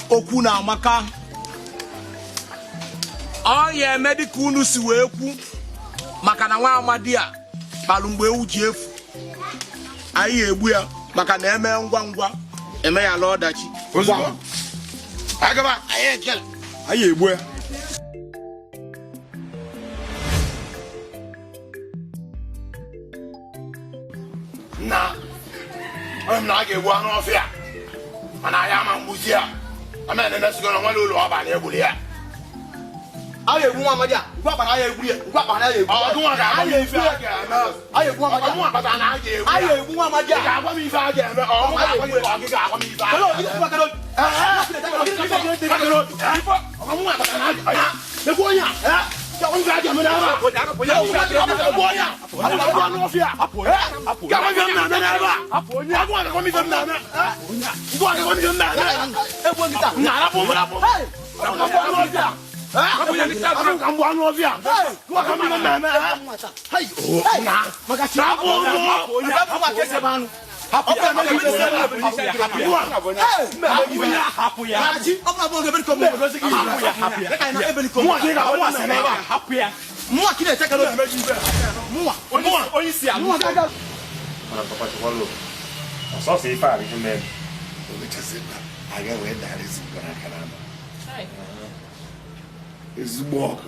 Okwu na amaka ọ ya eme dịka unu si wee kwu maka na nwa amadi a kpalụ mgbe ewu ji efu anyị egbu ya maka na eme ngwa ngwa eme ya ala ọdachi. Anyị egbu ya. Nna onye m na a ga-egbu anụ ọfịa mana anyị ama mgbuzi ya ama na-emesigo na nwere ụlọ ọba na-egburu ya. A ga-egbu nwa amadi a ngwa akpa na a ga-egbu ya ngwa akpa na a ga-egbu ya. Ọ gụnwa ga-agwa m ife a ga-eme. A ga-egbu nwa amadi a. Ọ gụnwa kpatara na a ga-egbu ya. A ga-egbu nwa amadi a. Ị ga-agwa m ife a ga-eme. Ọ gụnwa ga-agwa m ife a ga-agwa m ife a ga-eme. Ọ gụnwa kpatara na a ga-egbu ya. Ekwu onye a. Ọsọsọ ife a bụ ihe mere. Ezigbo ọgụ.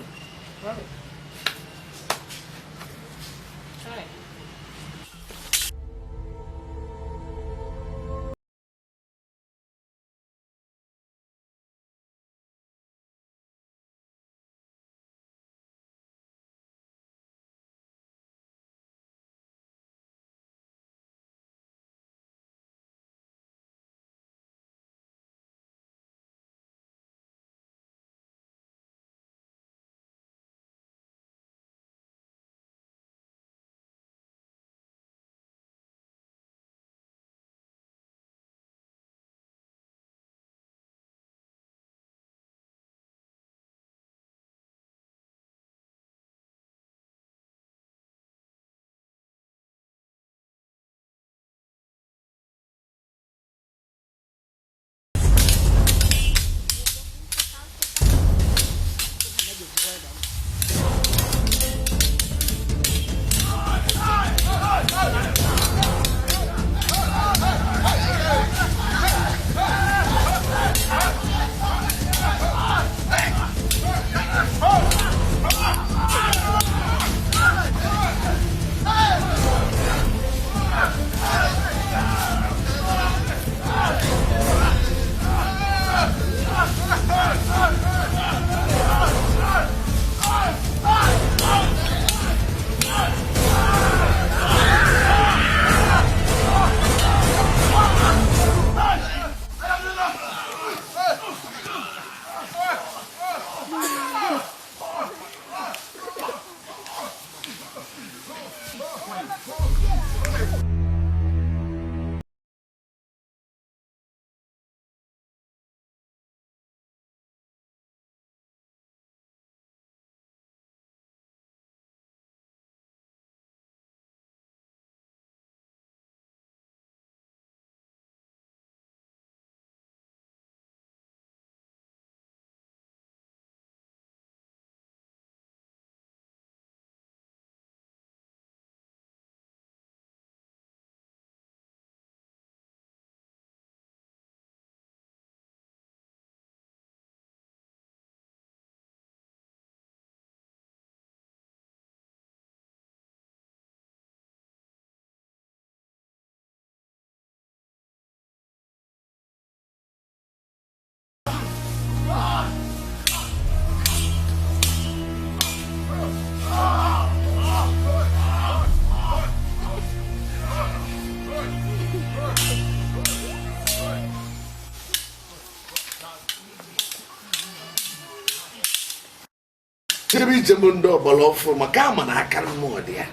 Chebe ije m ndị ọgbara ọfụrụ maka ama na aka mmụọ dị ya.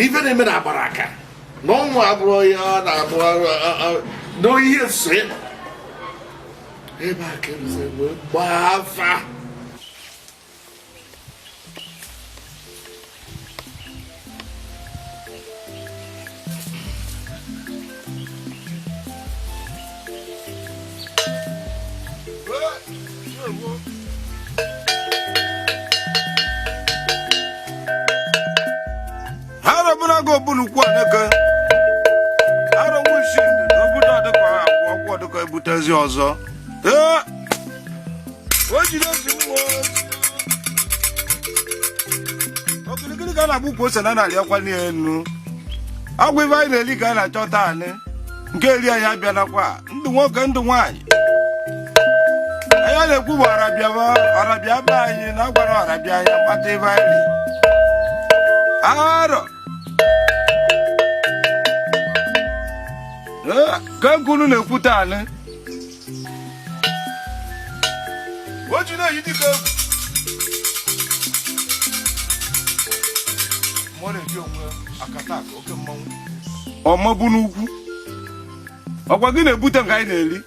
Ife na-eme na agbara aka na ọnwụ abụrụ ya na-abụ n'ihe so ya. Ebe a ka eruziri wee gbaa afa. Ebutezi ọzọ ee o jiri ezi mmụọ okirikiri ka a na-agba ukwu ose na narị ọkwa n'elu agwa ife anyị na-eli ka a na-achọta anị nke eri anyị abịanakwa ndụ nwoke ndụ nwaanyị anyị na-ekwu bụ ọrabịa be anyị na agwara ọrabịa anyị mkpata ife anyị arọ ka nkunu na-ekwute anị o ji na-eyi dịka egwu. Mmụọ na-eji onwe akata aka oke mmanwụ. Ọmabụ n'ukwu. Ọkwa gị na-ebute nke anyị na-eri.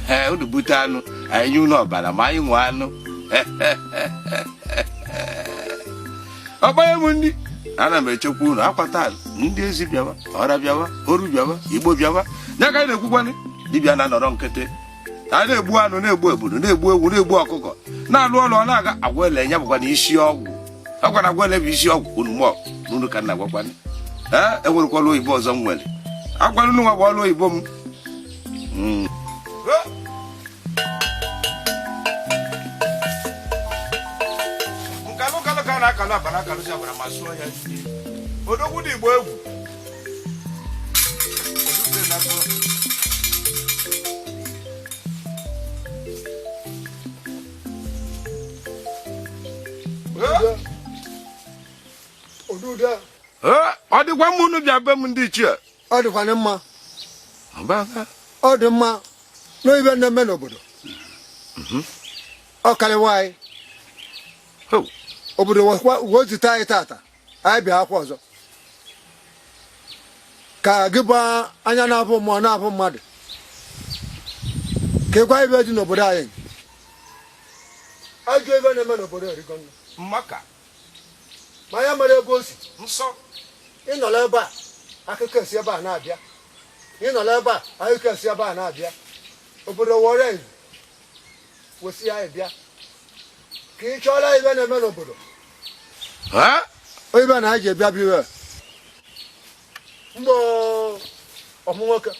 Ee, unu bute anụ, anyị nye unu ọbara ma anyị nwee anụ. Ọkpanye m ndị ana m echekwa unu akwa taa ndị ezi bịawa, ọra bịawa, oru bịawa, igbo bịawa. Ya ka anyị na-ekwukwanị, dibịa na-anọrọ nkịtị. A na-egbu anụ, na-egbu ebulu, na-egbu ewu, na-egbu ọkụkọ, na-alụ ọlụ ọ na-aga agwa ele ya bụkwa na isi ọgwụ. Ọgwa na agwa ele bụ isi ọgwụ unu mụọ n'unu ka nna gwakwanị. Ee, enwerekwa ọlụ oyibo ọzọ m nwere. Agwala unu nwa bụ ọlụ oyibo m. Nkalụ kalụ ka a na-akalụ abara akalụsi abara ma sụọ ya odogwu dị igbo egwu. Ọ dịkwa mma unu bịa be m ndị ichie. Ọ dịkwa mma. Ọ dị mma n'ibe na-eme n'obodo. Ọ karịwa anyị. Obodo wezụta anyị tata, anyị bịa akwa ọzọ. Ka gị bụ anya na-abụ mmụọ na-abụ mmadụ. Ka ịgwa ibe dị n'obodo anyị. Ajọ ebe na-eme n'obodo erigo nne. Mmaka. Ma ya mere ebe o si. Nsọ. Ị nọrọ ebe a, akụkọ esi ebe a na-abịa. Ị nọrọ ebe a, akụkọ esi ebe a na-abịa. Obodo wọrọ izu, kwụsị anyị bịa. Ka ị chọọla ibe na-eme n'obodo. Ibe na anyị ji bịa bịa mgbe ọmụ nwoke.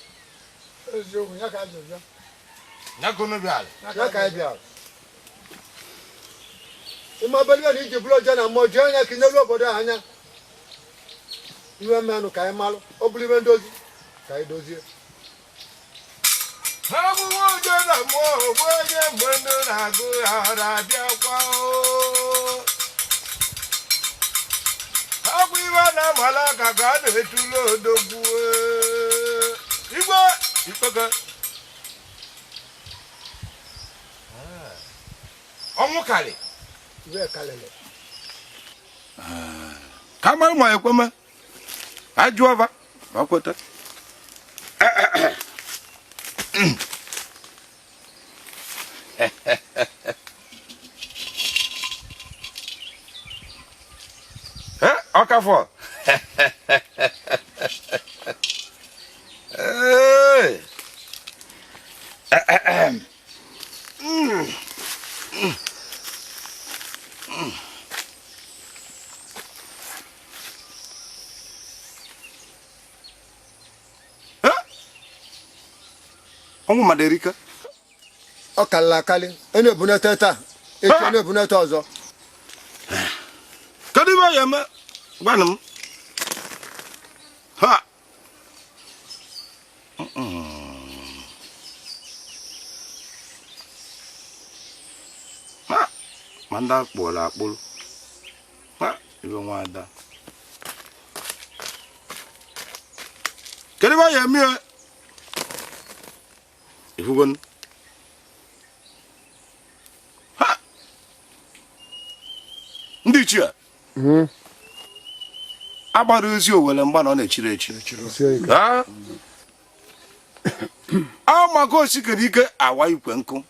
Eziokwu, ya ka anyị bịa. Ya ka unu bịara. Ya ka anyị bịara. Ịma belibe na iji bụrụ oje na mmụọ jee anya ka n'elu obodo a anya. Iwe mmenụ ka anyị malụ, ọ bụrụ ibe ndozi ka anyị dozie. Ọbụghị oje na mmụọ bụ onye mgbe ndụ na-agụ ya ọra abịakwa o. Ọgwụ iwe na-amala aka ka a na-etulu odogwu. Igwe ikpeke. Ọnwụ karị. Iwe karịrị. Ka mara ma ekweme. Ajụọ va, ma kweta. Ọkafọ. Ee. Ọnwụ mmadụ erika. Ọ karịrị akarị, e na-ebunete taa, echi na-ebunete ọzọ. Kedu ibe ya eme? Gwanụ m. Ha. Ha. Ma ndị akpụrụ akpụrụ. Ha, ibe nwa ada. Kedu ibe ya eme? Ifugon. Ha. Ndị ichie. Agbara ozi owele mgba na ọ na-echiri echi. Amaka osikere ike awa ikwe nkụ.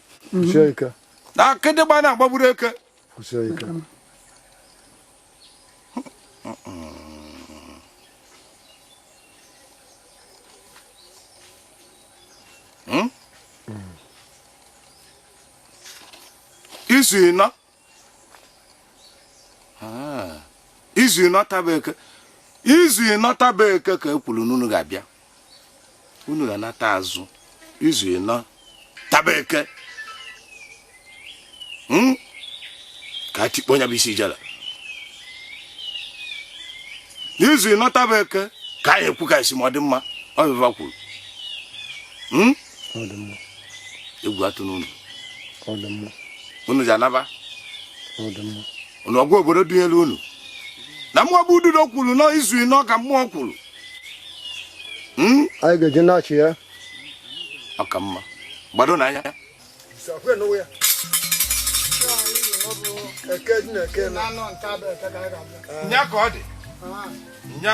Na akịdịgba na-agbagburu eke. Izu ịnọ. Izu ịnọ taba eke. Izu ịnọ taba eke ka e kwuru na unu ga-abịa. Unu ga-anata azụ. Izu ịnọ taba eke. Ka tikpọ ya bụ isi ijele. N'izu ịnọ taba eke ka anyị ekwu ka esi ma ọ dị mma. Ọ bụ kwuru. Egwu atụ n'unu. Unu ji anaba. Unu ọgwa obodo dunyere unu. Na mmụọ bụ ududo kwuru nọ izu ịnọ ka mmụọ kwuru. Anyị ga-eji na-achị ya. Ọ ka mma. Gbado n'anya. Ya. Eke dị na eke na. Nya ka ọ dị. Nya.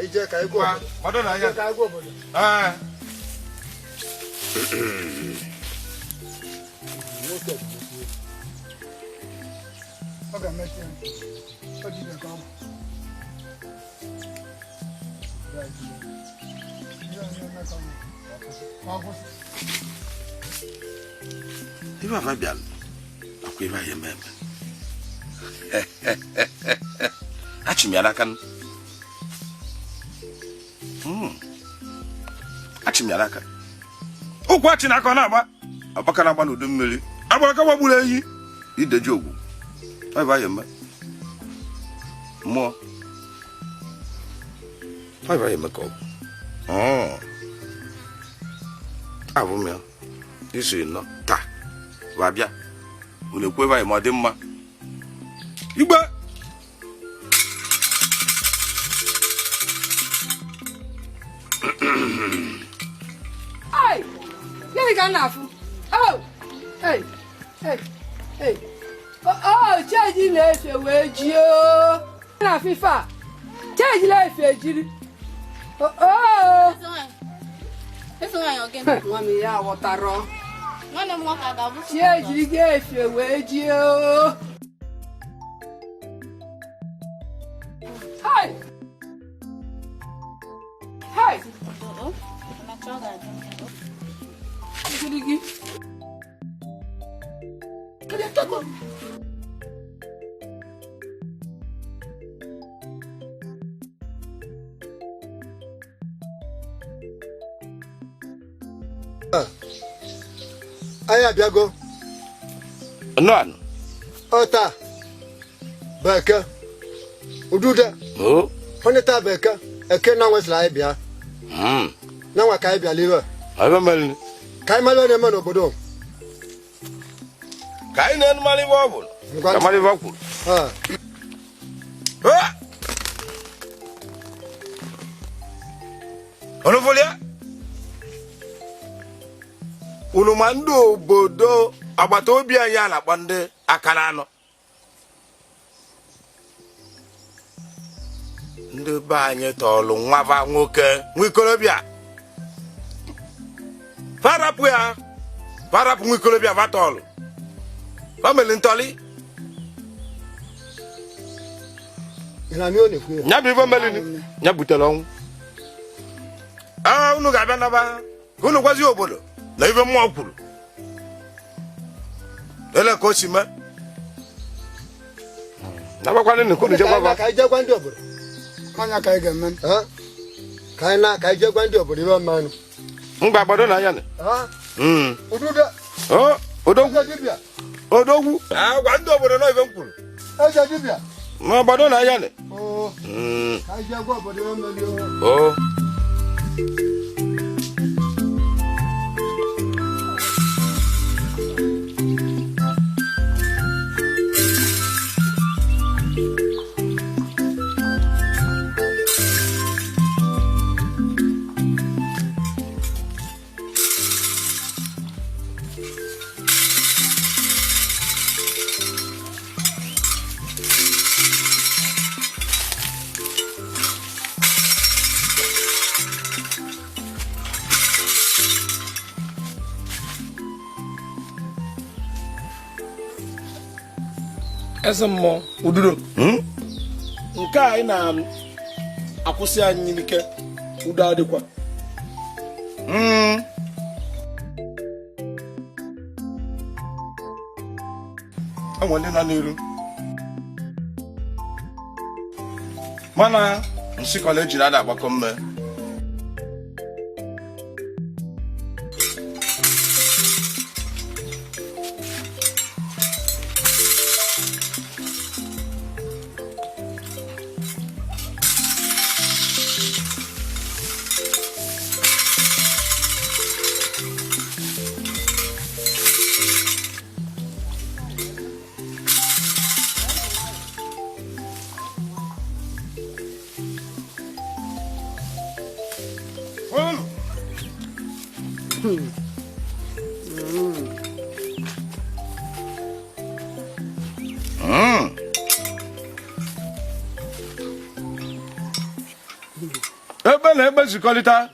Ije ka anyị gwa. Gbado na anya. Ka anyị gwa obodo. Ee. Ọ ga-emechi ya. Ọ dibịa ka ọ bụ. Ife afa bịara akwa ife anyị eme eme. Achị m ya n'aka. Achị m ya n'aka. Ụkwụ achị n'aka ọ na-agba agbaka na-agba n'udu mmiri agbara ka gbagburu ehi ideji ogwu. Ife anyị eme mmụọ. Ife anyị eme ka ọ bụ. Abụ m ya isi nọ taa wa bịa unu ekwu ebe anyị ma ọ dị mma igbe. Ai, gịnị ka m na-afụ? Oh, hey, hey, hey. Oh, cheji na-efe wee ji o. Na-afụ ife a. Cheji na-efe jiri. Oh. Nwa m ya aghọtara. Nwanne m nwoke a ga-abụ Chi ejiri gị efe wee ji o. Hai! Hai! Jiri gị. Anyị abịago. Nnọọ. Ọ taa bụ eke. Udude. Onye taa bụ eke. Eke na nwesịrị anyị bịa. Na nwa ka anyị bịala iwe. Ka anyị mara na-eme n'obodo. Ka anyị na-enu mara ibe ọ bụ. Ka mara ibe ọ kwuru. Ọnụfụlịa? Unu ma ndị obodo agbata obi anyị a na-akpọ ndị aka na anọ. Ndị be anyị tọọlụ nwava nwoke nwa ikorobịa. Farapụ ya, farapụ nwa ikorobịa fatọọlụ. Famili ntọlị. Nya bụ ife melini, nya butere ọnwụ. Unu ga-abịa naba ka unu gwazie obodo na ife mmụọ kwuru. Ele ka o si mee. Nabakwanụ nke unu jekwa. Ka anyị jekwa ndị obodo. Anya ka anyị ga-eme. Ka anyị na ka anyị jekwa ndị obodo ibe mmanụ. Mgbe agbado na anya. Udude. Odogwu. Odogwu. Gwa ndị obodo na ife m kwuru. Eze dibịa. Ma agbado na anya. Ka anyị jekwa obodo ibe mmanụ. Eze mmụọ ududo nke a anyị na-akwụsị anyị n'ike udo adịkwa. Enwe ndị nọ n'iru mana nsịkọla ejiri ada agbakọ mme. Ebe na ebe zikọrịta,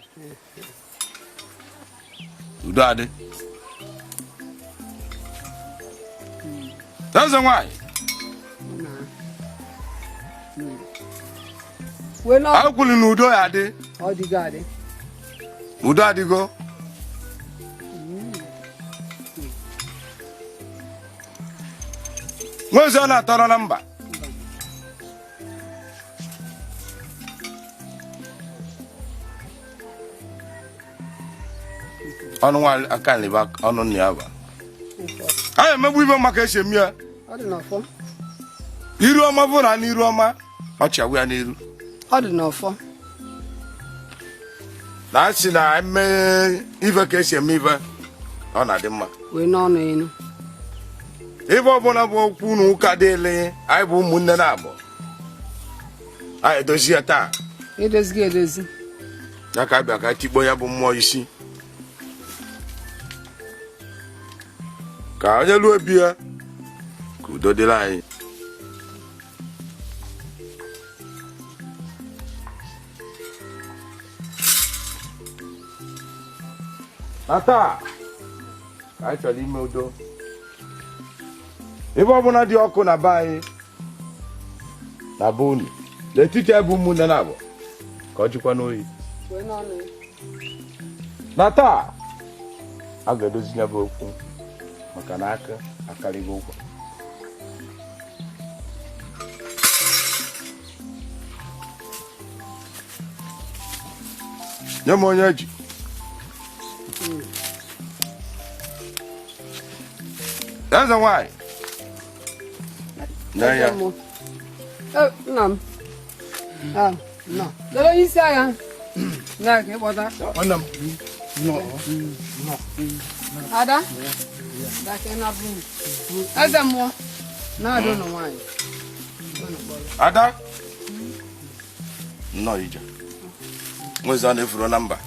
udo adị. Eze nwanyị, akwụli na udo ya adị. Ọ dịgo adị. Udo adịgo. Nwezi ọ na-atọrọ na mba. Ọnụ nwa aka nliba ọnụ nna ya ba. A emegbu ibe maka esi eme ya. Ọ dị n'ọfọ. Iru ọma bụ na n'iru ọma, ọchị agwụ ya n'iru. Ọ dị n'ọfọ. Na asị na eme ife ka esi eme ife, ọ na-adị mma. Wee n'ọnụ enu. Ife ọbụla bụ okwu na ụka dịịlị anyị bụ ụmụnne na abụọ. Anyị edozi ya taa. Edozighị edozi. Ya ka abịa ka tikpọ ya bụ mmụọ isi. Ka onye lụọ ebi ya, ka udo dịrị anyị. Na taa ka anyị chọrọ ime udo. Ebe ọbụla dị ọkụ na be anyị na be unu n'etiti ebe ụmụnne na abụọ ka ọ jikwa n'oyi. Na taa a ga-edozi ya bụ okwu maka na aka akarịghị ụkwa. Nye m onye ji. Eze nwanyị. Nne ya. Nna m. Nọ. Lere onye isi agha. Na ka ịkpọta. Nwanne m. Nọ. Ada. Daka na bụ. Eze mmụọ. Na-adụ ụnụ nwaanyị. Ada. Nnọọ ije. Nwezi a na-efuru na mba.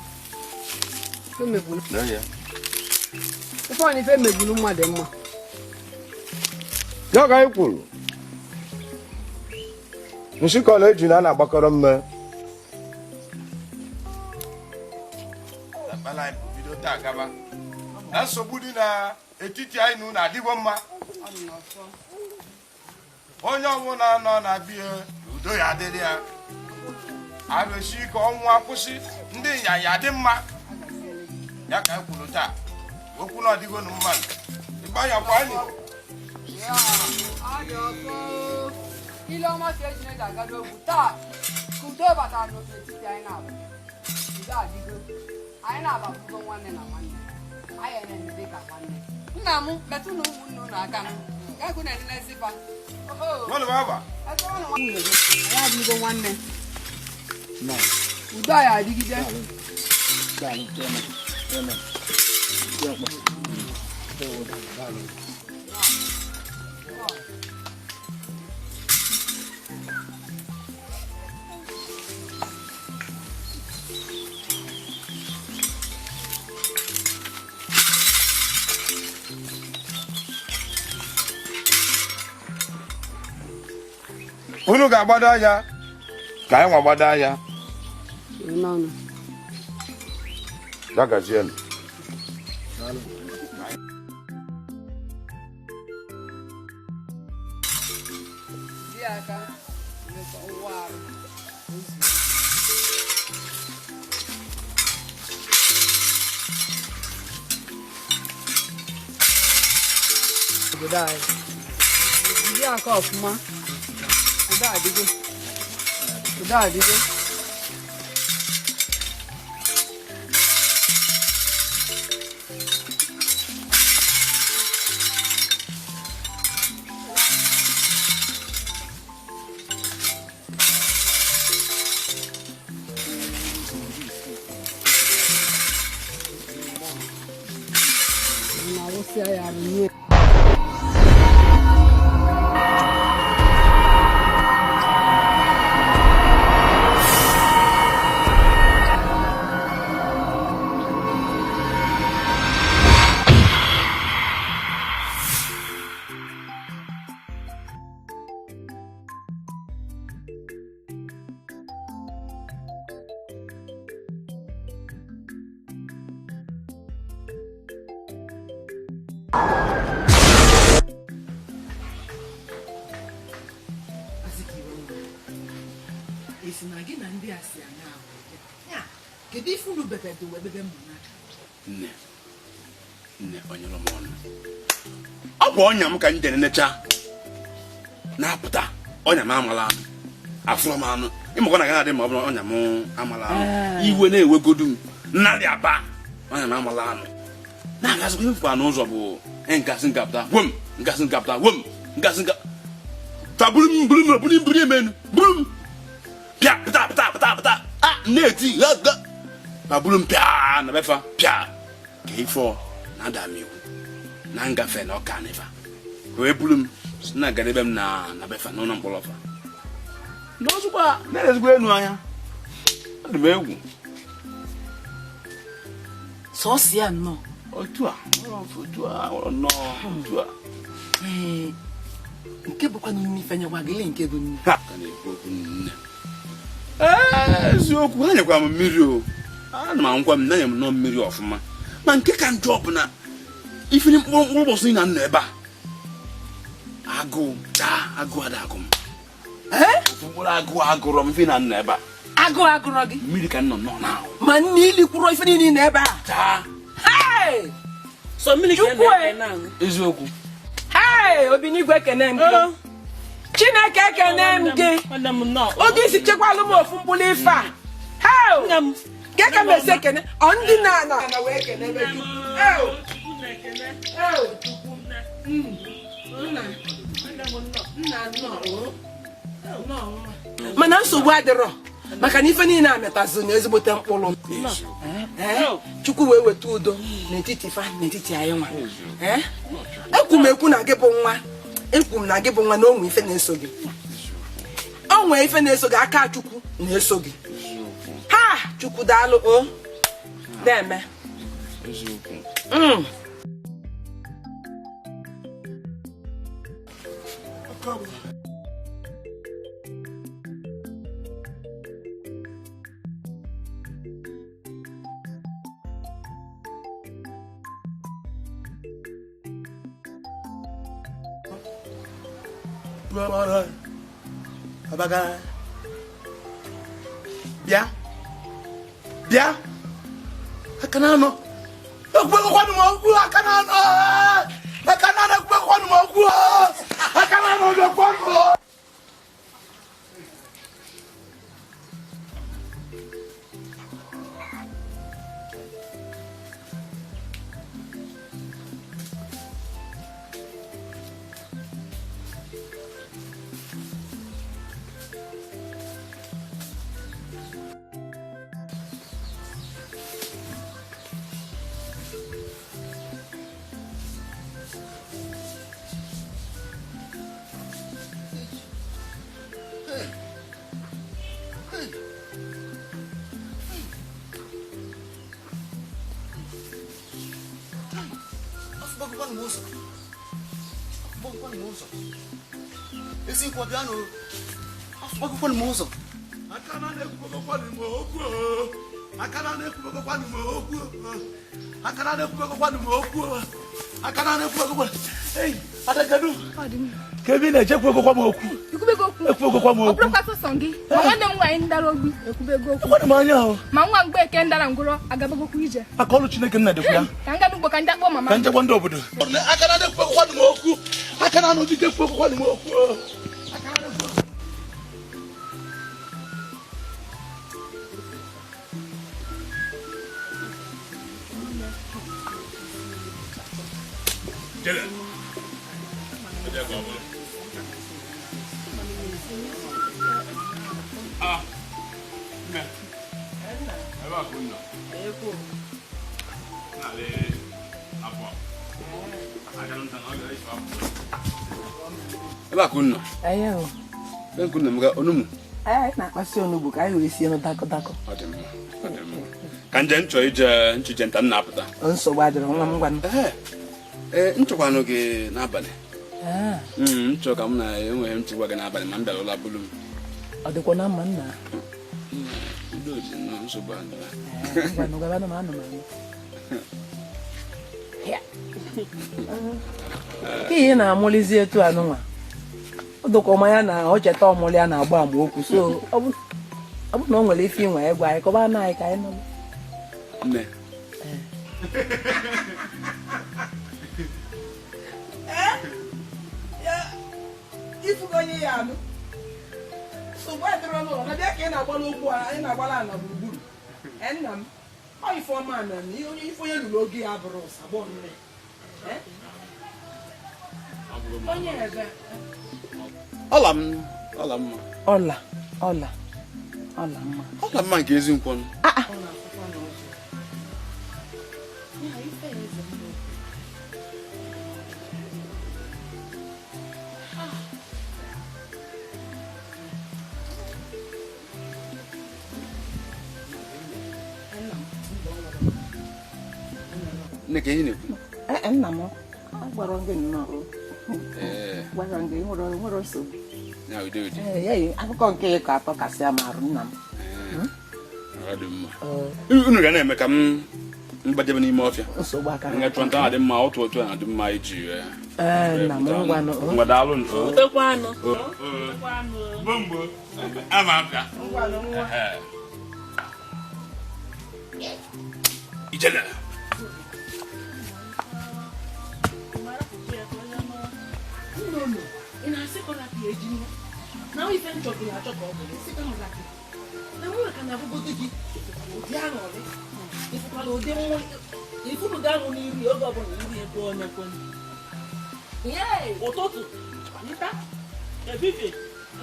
Nne ya. Ife ọ na ife megburu mmadụ mma. Ya ka anyị kwuru. Nshịkọ na eji na a na-agbakọrọ mme. Na nsogbu dị n'etiti anyị na unu adịgo mma. Onye ọbụla nọ na bie udo ya adịrị ya. Arụsi ike ọnwụ akwụsị, ndị nyanya dị mma. Ya ka anyị kwuru taa. Okwu na ọdịgo na mmadụ. Ịgbanyakwa anyị. Ile ọma ka eji na-eji aga n'ogwu taa ka udo batara n'etiti anyị na-abụ. Udo adịgo. Anyị na-ababugo nwanne na nwanne. Anyị na-eme dị ka nwanne. Nna m metụ na ụmụnne unu aka. Ka ekwu na-enenezi fa. Anyị adịgo nwanne. Udo anyị adịgide. Unu ga-agbado anya ka anyị nwa gbado anya. Dagazienụ. Obodo anyị. Jide aka ọfụma. Udo adịgo. Udo adịgo. Na-awụsị ya arụ nye. Esi na gị na ndị a si anya ahụ. Ya, kedu ife unu bebedo wee bebe mma n'aka? Nne, nne, onyere m ọnụ. Ọ bụ ọnya m ka m jere necha na-apụta ọnya m amala anụ afụrọ m anụ ịmakwa na gaghị adị ma ọ bụrụ ọnya m amala anụ iwe na-ewegodu m nnadị aba ọnya m amala anụ na-agazikwa ihe mfụkwa n'ụzọ bụ nkasị nkapụta wom nkasị nkapụta wom nkasị nka ta buru m buru m buru m buru m enu buru m pịa pụta pụta pụta pụta a na-eti ga ga ma buru m pịa na befa pịa ka ife ọ na-ada m iwu na ngafe na ọka n'ifa wee buru m si na gadebe m na na befa n'ụlọ mkpọrọ fa n'ọzụkwa na-erezikwa enu anya ọ dị m egwu Sọọsị ya nnọọ. Otu a otu a nnọọ otu a. Ee, nke bụkwa nne ife nyekwa gị nke bụ nne. Ha ka na-ekwu okwu nne. Ee, eziokwu ha nyekwara m mmiri o ana m anwụkwa m na-enye m nnọọ mmiri ọfụma ma nke ka njọ bụ na ifiri mkpụrụ mkpụrụ ụbọchị na nọ ebe a agụụ taa agụụ ada agụ m mkpụrụ agụụ agụrọ m ife na nọ ebe a Agụụ agụrọ gị. Mmiri ka nọ nọ na ahụ Ma nne ili kwụrọ ife niile nọ ebe a. Taa. Hey! So mmiri ka Chukwu e. na-aṅụ. Eziokwu. Hey, Obinigwe ekene m gị. Chineke ekene m gị. Oge isi chekwalụ m ofu mkpụrụ ife a. Hey! Nke ka m esi ekene, ọ ndị na na na wee ekene ebe gị. Hey! Hey! Nna, nna nnọọ o. Nnọọ nwa. Mana nsogbu adịrọ maka na ife niile a metazụ na ezigbote mkpụrụ. Chukwu wee weta udo n'etiti fa n'etiti anyị nwa. Ekwu m ekwu na gị bụ nwa, ekwu m na gị bụ nwa na o nwee ife na-eso gị. O nwee ife na-eso gị, aka Chukwu na-eso gị. Ha! Chukwu daalụ o. Deme. Eziokwu. Abaga. Bịa. Bịa. Aka na-anọ. Ekwubeghịkwanụ m okwu aka na-anọ. Aka na-anọ ekwubeghịkwanụ m okwu. Aka na-anọ bịakwanụ. Ka ebe ị na-eche ekwubegokwa m okwu. Ekwubegokwa m okwu. Ọ bụrụkwa sọsọ gị, ma nwanne m nwaanyị ndara ogbi ekwubego okwu. Ekwenụ m anya ahụ. Ma nwa Mgbeke ndara ngwụrọ agabagokwa ije. Aka ọlụ Chineke nna dịkwa ya. Ka m gaa n'ugbo ka ndị akpọ mama. Ka nchekwa ndị obodo. Aka na ekwubegokwanụ m okwu. Aka na anụ dike ekwubegokwanụ m okwu. Jele. Ebe ka ọ bụrụ. Ah. Nne. Ebe a ka unu nọ. Na-alị afọ. Ebe a ka unu nọ. Ayo. Ebe nke unu nọ m ga onugbu. Anyị na-akpasị onugbu ka anyị wee sie dakọ dakọ. Ọ dị mma. Ọ dị mma. Ka nje nchọ ije nchije nta m na-apụta. Nsogbu adịrọ nwa m ngwanụ. Ee, nchọkwanụ gị n'abalị. Nchọ ka m na enweghị m chịkwa gị n'abalị ma m bịara ụlọ bulu m. Ọ dịkwa na mma nna. Udo dị nnọọ, nsogbu adịla. Ngwanụ gabanụ m anụ m anụ. Ka ihe na-amụlizi etu anụnwa. Ọ dịkwa ọma ya na o cheta ọmụlị ya na-agba ama okwu so ọ bụ Ọ bụrụ na o nwere ife inwe egwu anyị kọba na anyị ka anyị nọ. Nne. Ifugo onye ya anụ. Nsogbu adịrọ n'ụlọ na bịa ka ị na-agbala okwu a anyị na-agbala ala gburugburu. Nna m, ọ ife ọma na ihe onye ife onye lụrụ oge ya bụrụ ụsabọ nne. Onye ebe. Ọla m, ọla mma. Ọla, ọla, ọla mma. Ọla mma nke ezi nkwọ. Ah. Nne ka ihe na-ekwu? Nna m, agwara gị nnọọ. Gwara gị nwere nsogbu. Akụkọ nke ịkọ atọ kasị ama arụ nna m. Unu ga na-eme ka m gbajebe n'ime ọfịa. Nsogbu aka. Nga chọọ nta adị mma otu otu a dị mma iji. Nna m ngwanụ. Ngwa daalụ. Utekwa anụ. Gbomgbo. Ama abịa. Ijele. Ị na-asị ka ọ rapụ ya eji nwa na ife nchọgụ ya achọ ka ọ bụrụ sị ka ọ rapụ na mụ ka na-abụgodo gị ụdị aṅụrị ịfụkwala ụdị nwa ifunugo aṅụ n'iru ya oge ọbụla iru ya ebe onye kwenye ụtụtụ nta efifie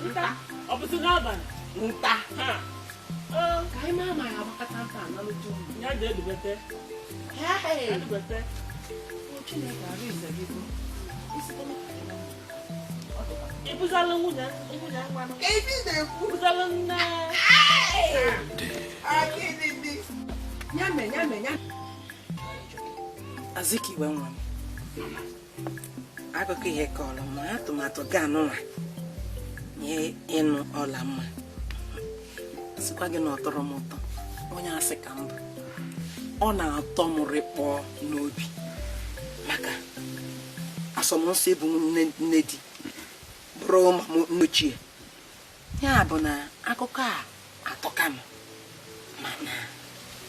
nta ọ bụsị n'abalị nta ka anyị maa ma ya agbakọta nta analụta uru ya ga-edubete edubete Chineke arụ ize gị bụ Ibuzala nwunye nwa. Ibuzala nne. Nyame nyame nyame. Azikiwe nwa m. Akụkọ ihe kọrọ m atụmatụ ga anụnwa nye ịnụ ọla mma. Sịkwa gị na ọ tọrọ m ụtọ. Onye asị ka mbụ. Ọ na-atọ m rịkpọọ n'obi. Maka asọmnsọ ịbụ nne di bụrụ ụmụ m ochie. Ya bụ na akụkọ a atọka m mana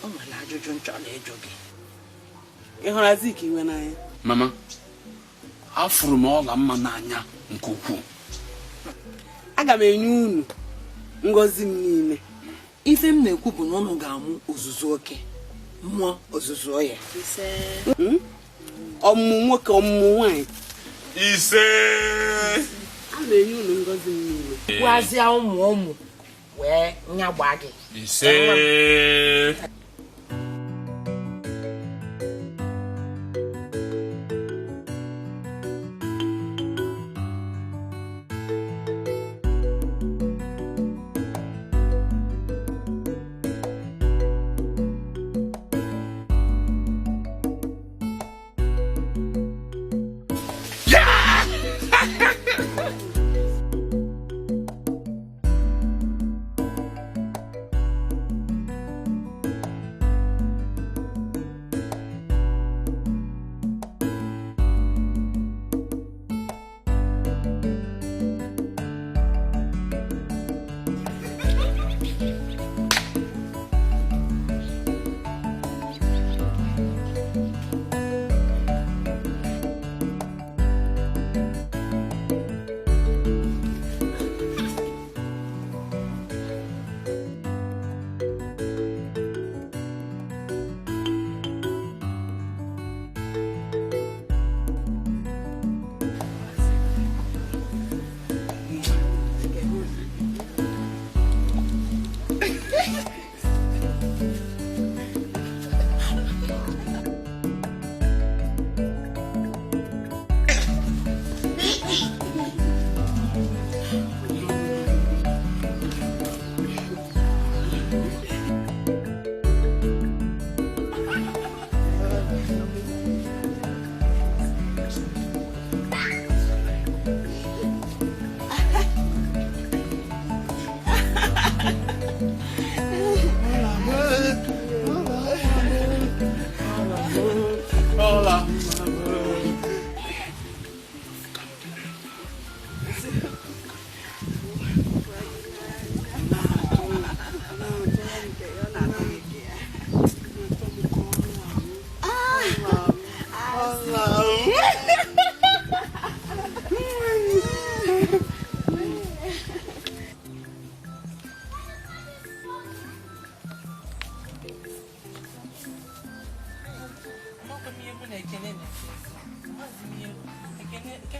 o nwere ajụjụ m chọrọ ịjụ gị. Ị hụrụ Azikiwe n'anya? Mama, afụrụ m ọla mma n'anya nke ukwuu. Aga m enye unu ngọzi m niile. Ife m na-ekwu bụ na unu ga-amụ ozuzu oke mụọ ozuzu ya. Ọmụmụ nwoke ọmụmụ nwaanyị. Ise. A na-enye unu ngọzi m niile. Gwazịa ụmụ ụmụ wee nyagba gị. Ise.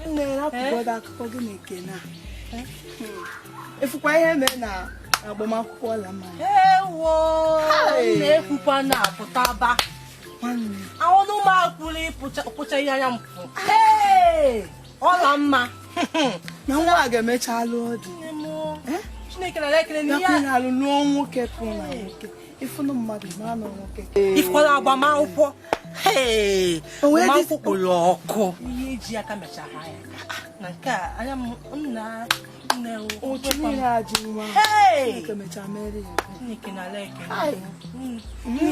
Nne rapụgodo akụkọ gị na Ekene a. Efukwa ihe mee na agbamakwụkwọ Ọlamma. Ewo! Na-ekwukwa na-apụta ba. Ahụnụ m akwụrụ ịpụcha ihe anya m pụ. Ọlamma. Na nwa a ga-emecha lụọ di. Chineke na ekele n'ihe a na-alụ lụọ nwoke pụrụ na nwoke. Ịfụnụ mmadụ ma anụ nwoke. Ifụkwala agbamakwụkwọ. Agbamakwụkwọ kpụrụ ọkụ. Ihe eji aka mechara ya. Na nke a anya m nna nne Otu niile ajụ nwa. Chineke mechaa mere ya. Chineke na ala ekele.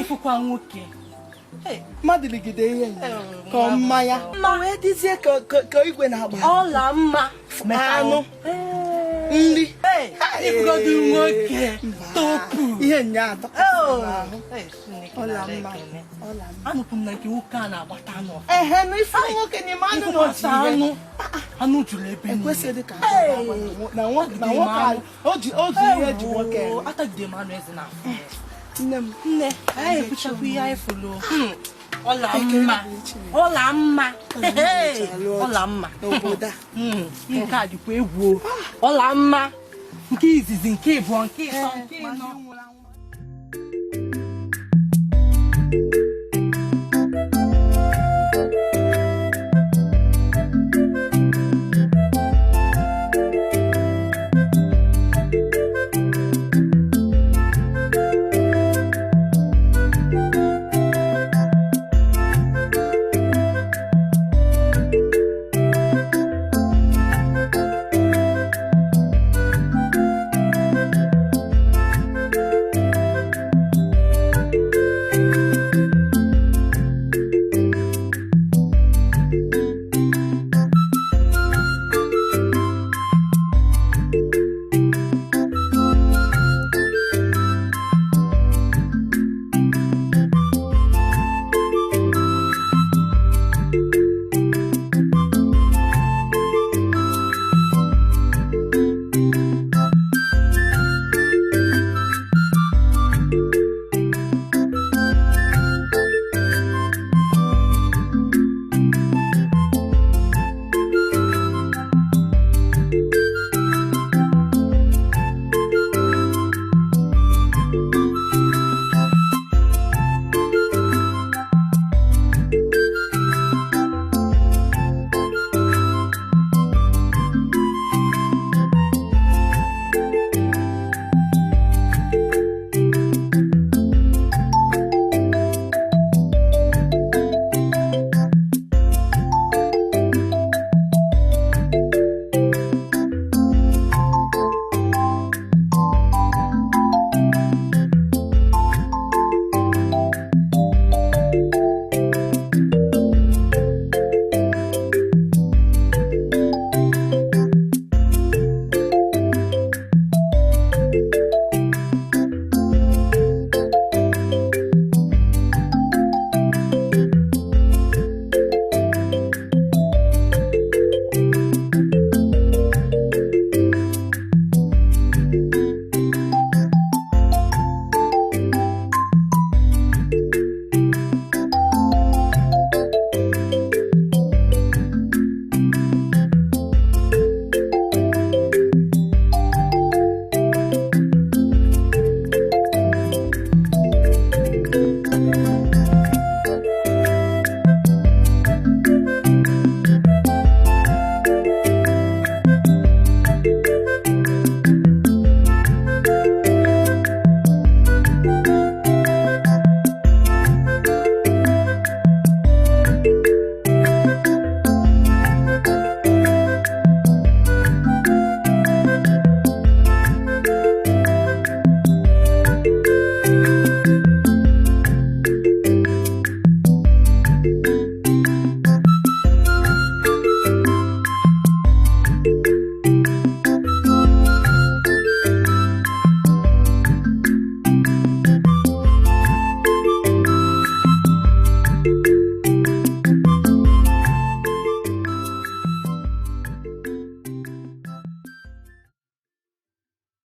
Ifụkwa nwoke. Mmadụ ligide ihe ka ọ mmanya. O wee dịzie ka igwe na-agba. Ọlamma. Anụ. Nri. Ifugodu nwoke. Topu. Ihe nya atọ. Ọlamma. Anụkwụ m na nke nwoke a na-agbata anụ. Ehe, na ife nwoke n'ime anụ na otu anụ. Anụ juru ebe niile. Ekwesịghị ka na nwoke o ji ihe ji nwoke. Atagide m anụ eze n'afọ. Nne m. Nne, anyị ekwuchakwa ihe anyị fụrụ. Ọlamma. Ọlamma. Ọlamma. N'obodo a. Nke a dịkwa egwu. Ọlamma. Nke izizi, nke ịbụọ, nke ịtọ, nke ịnọ.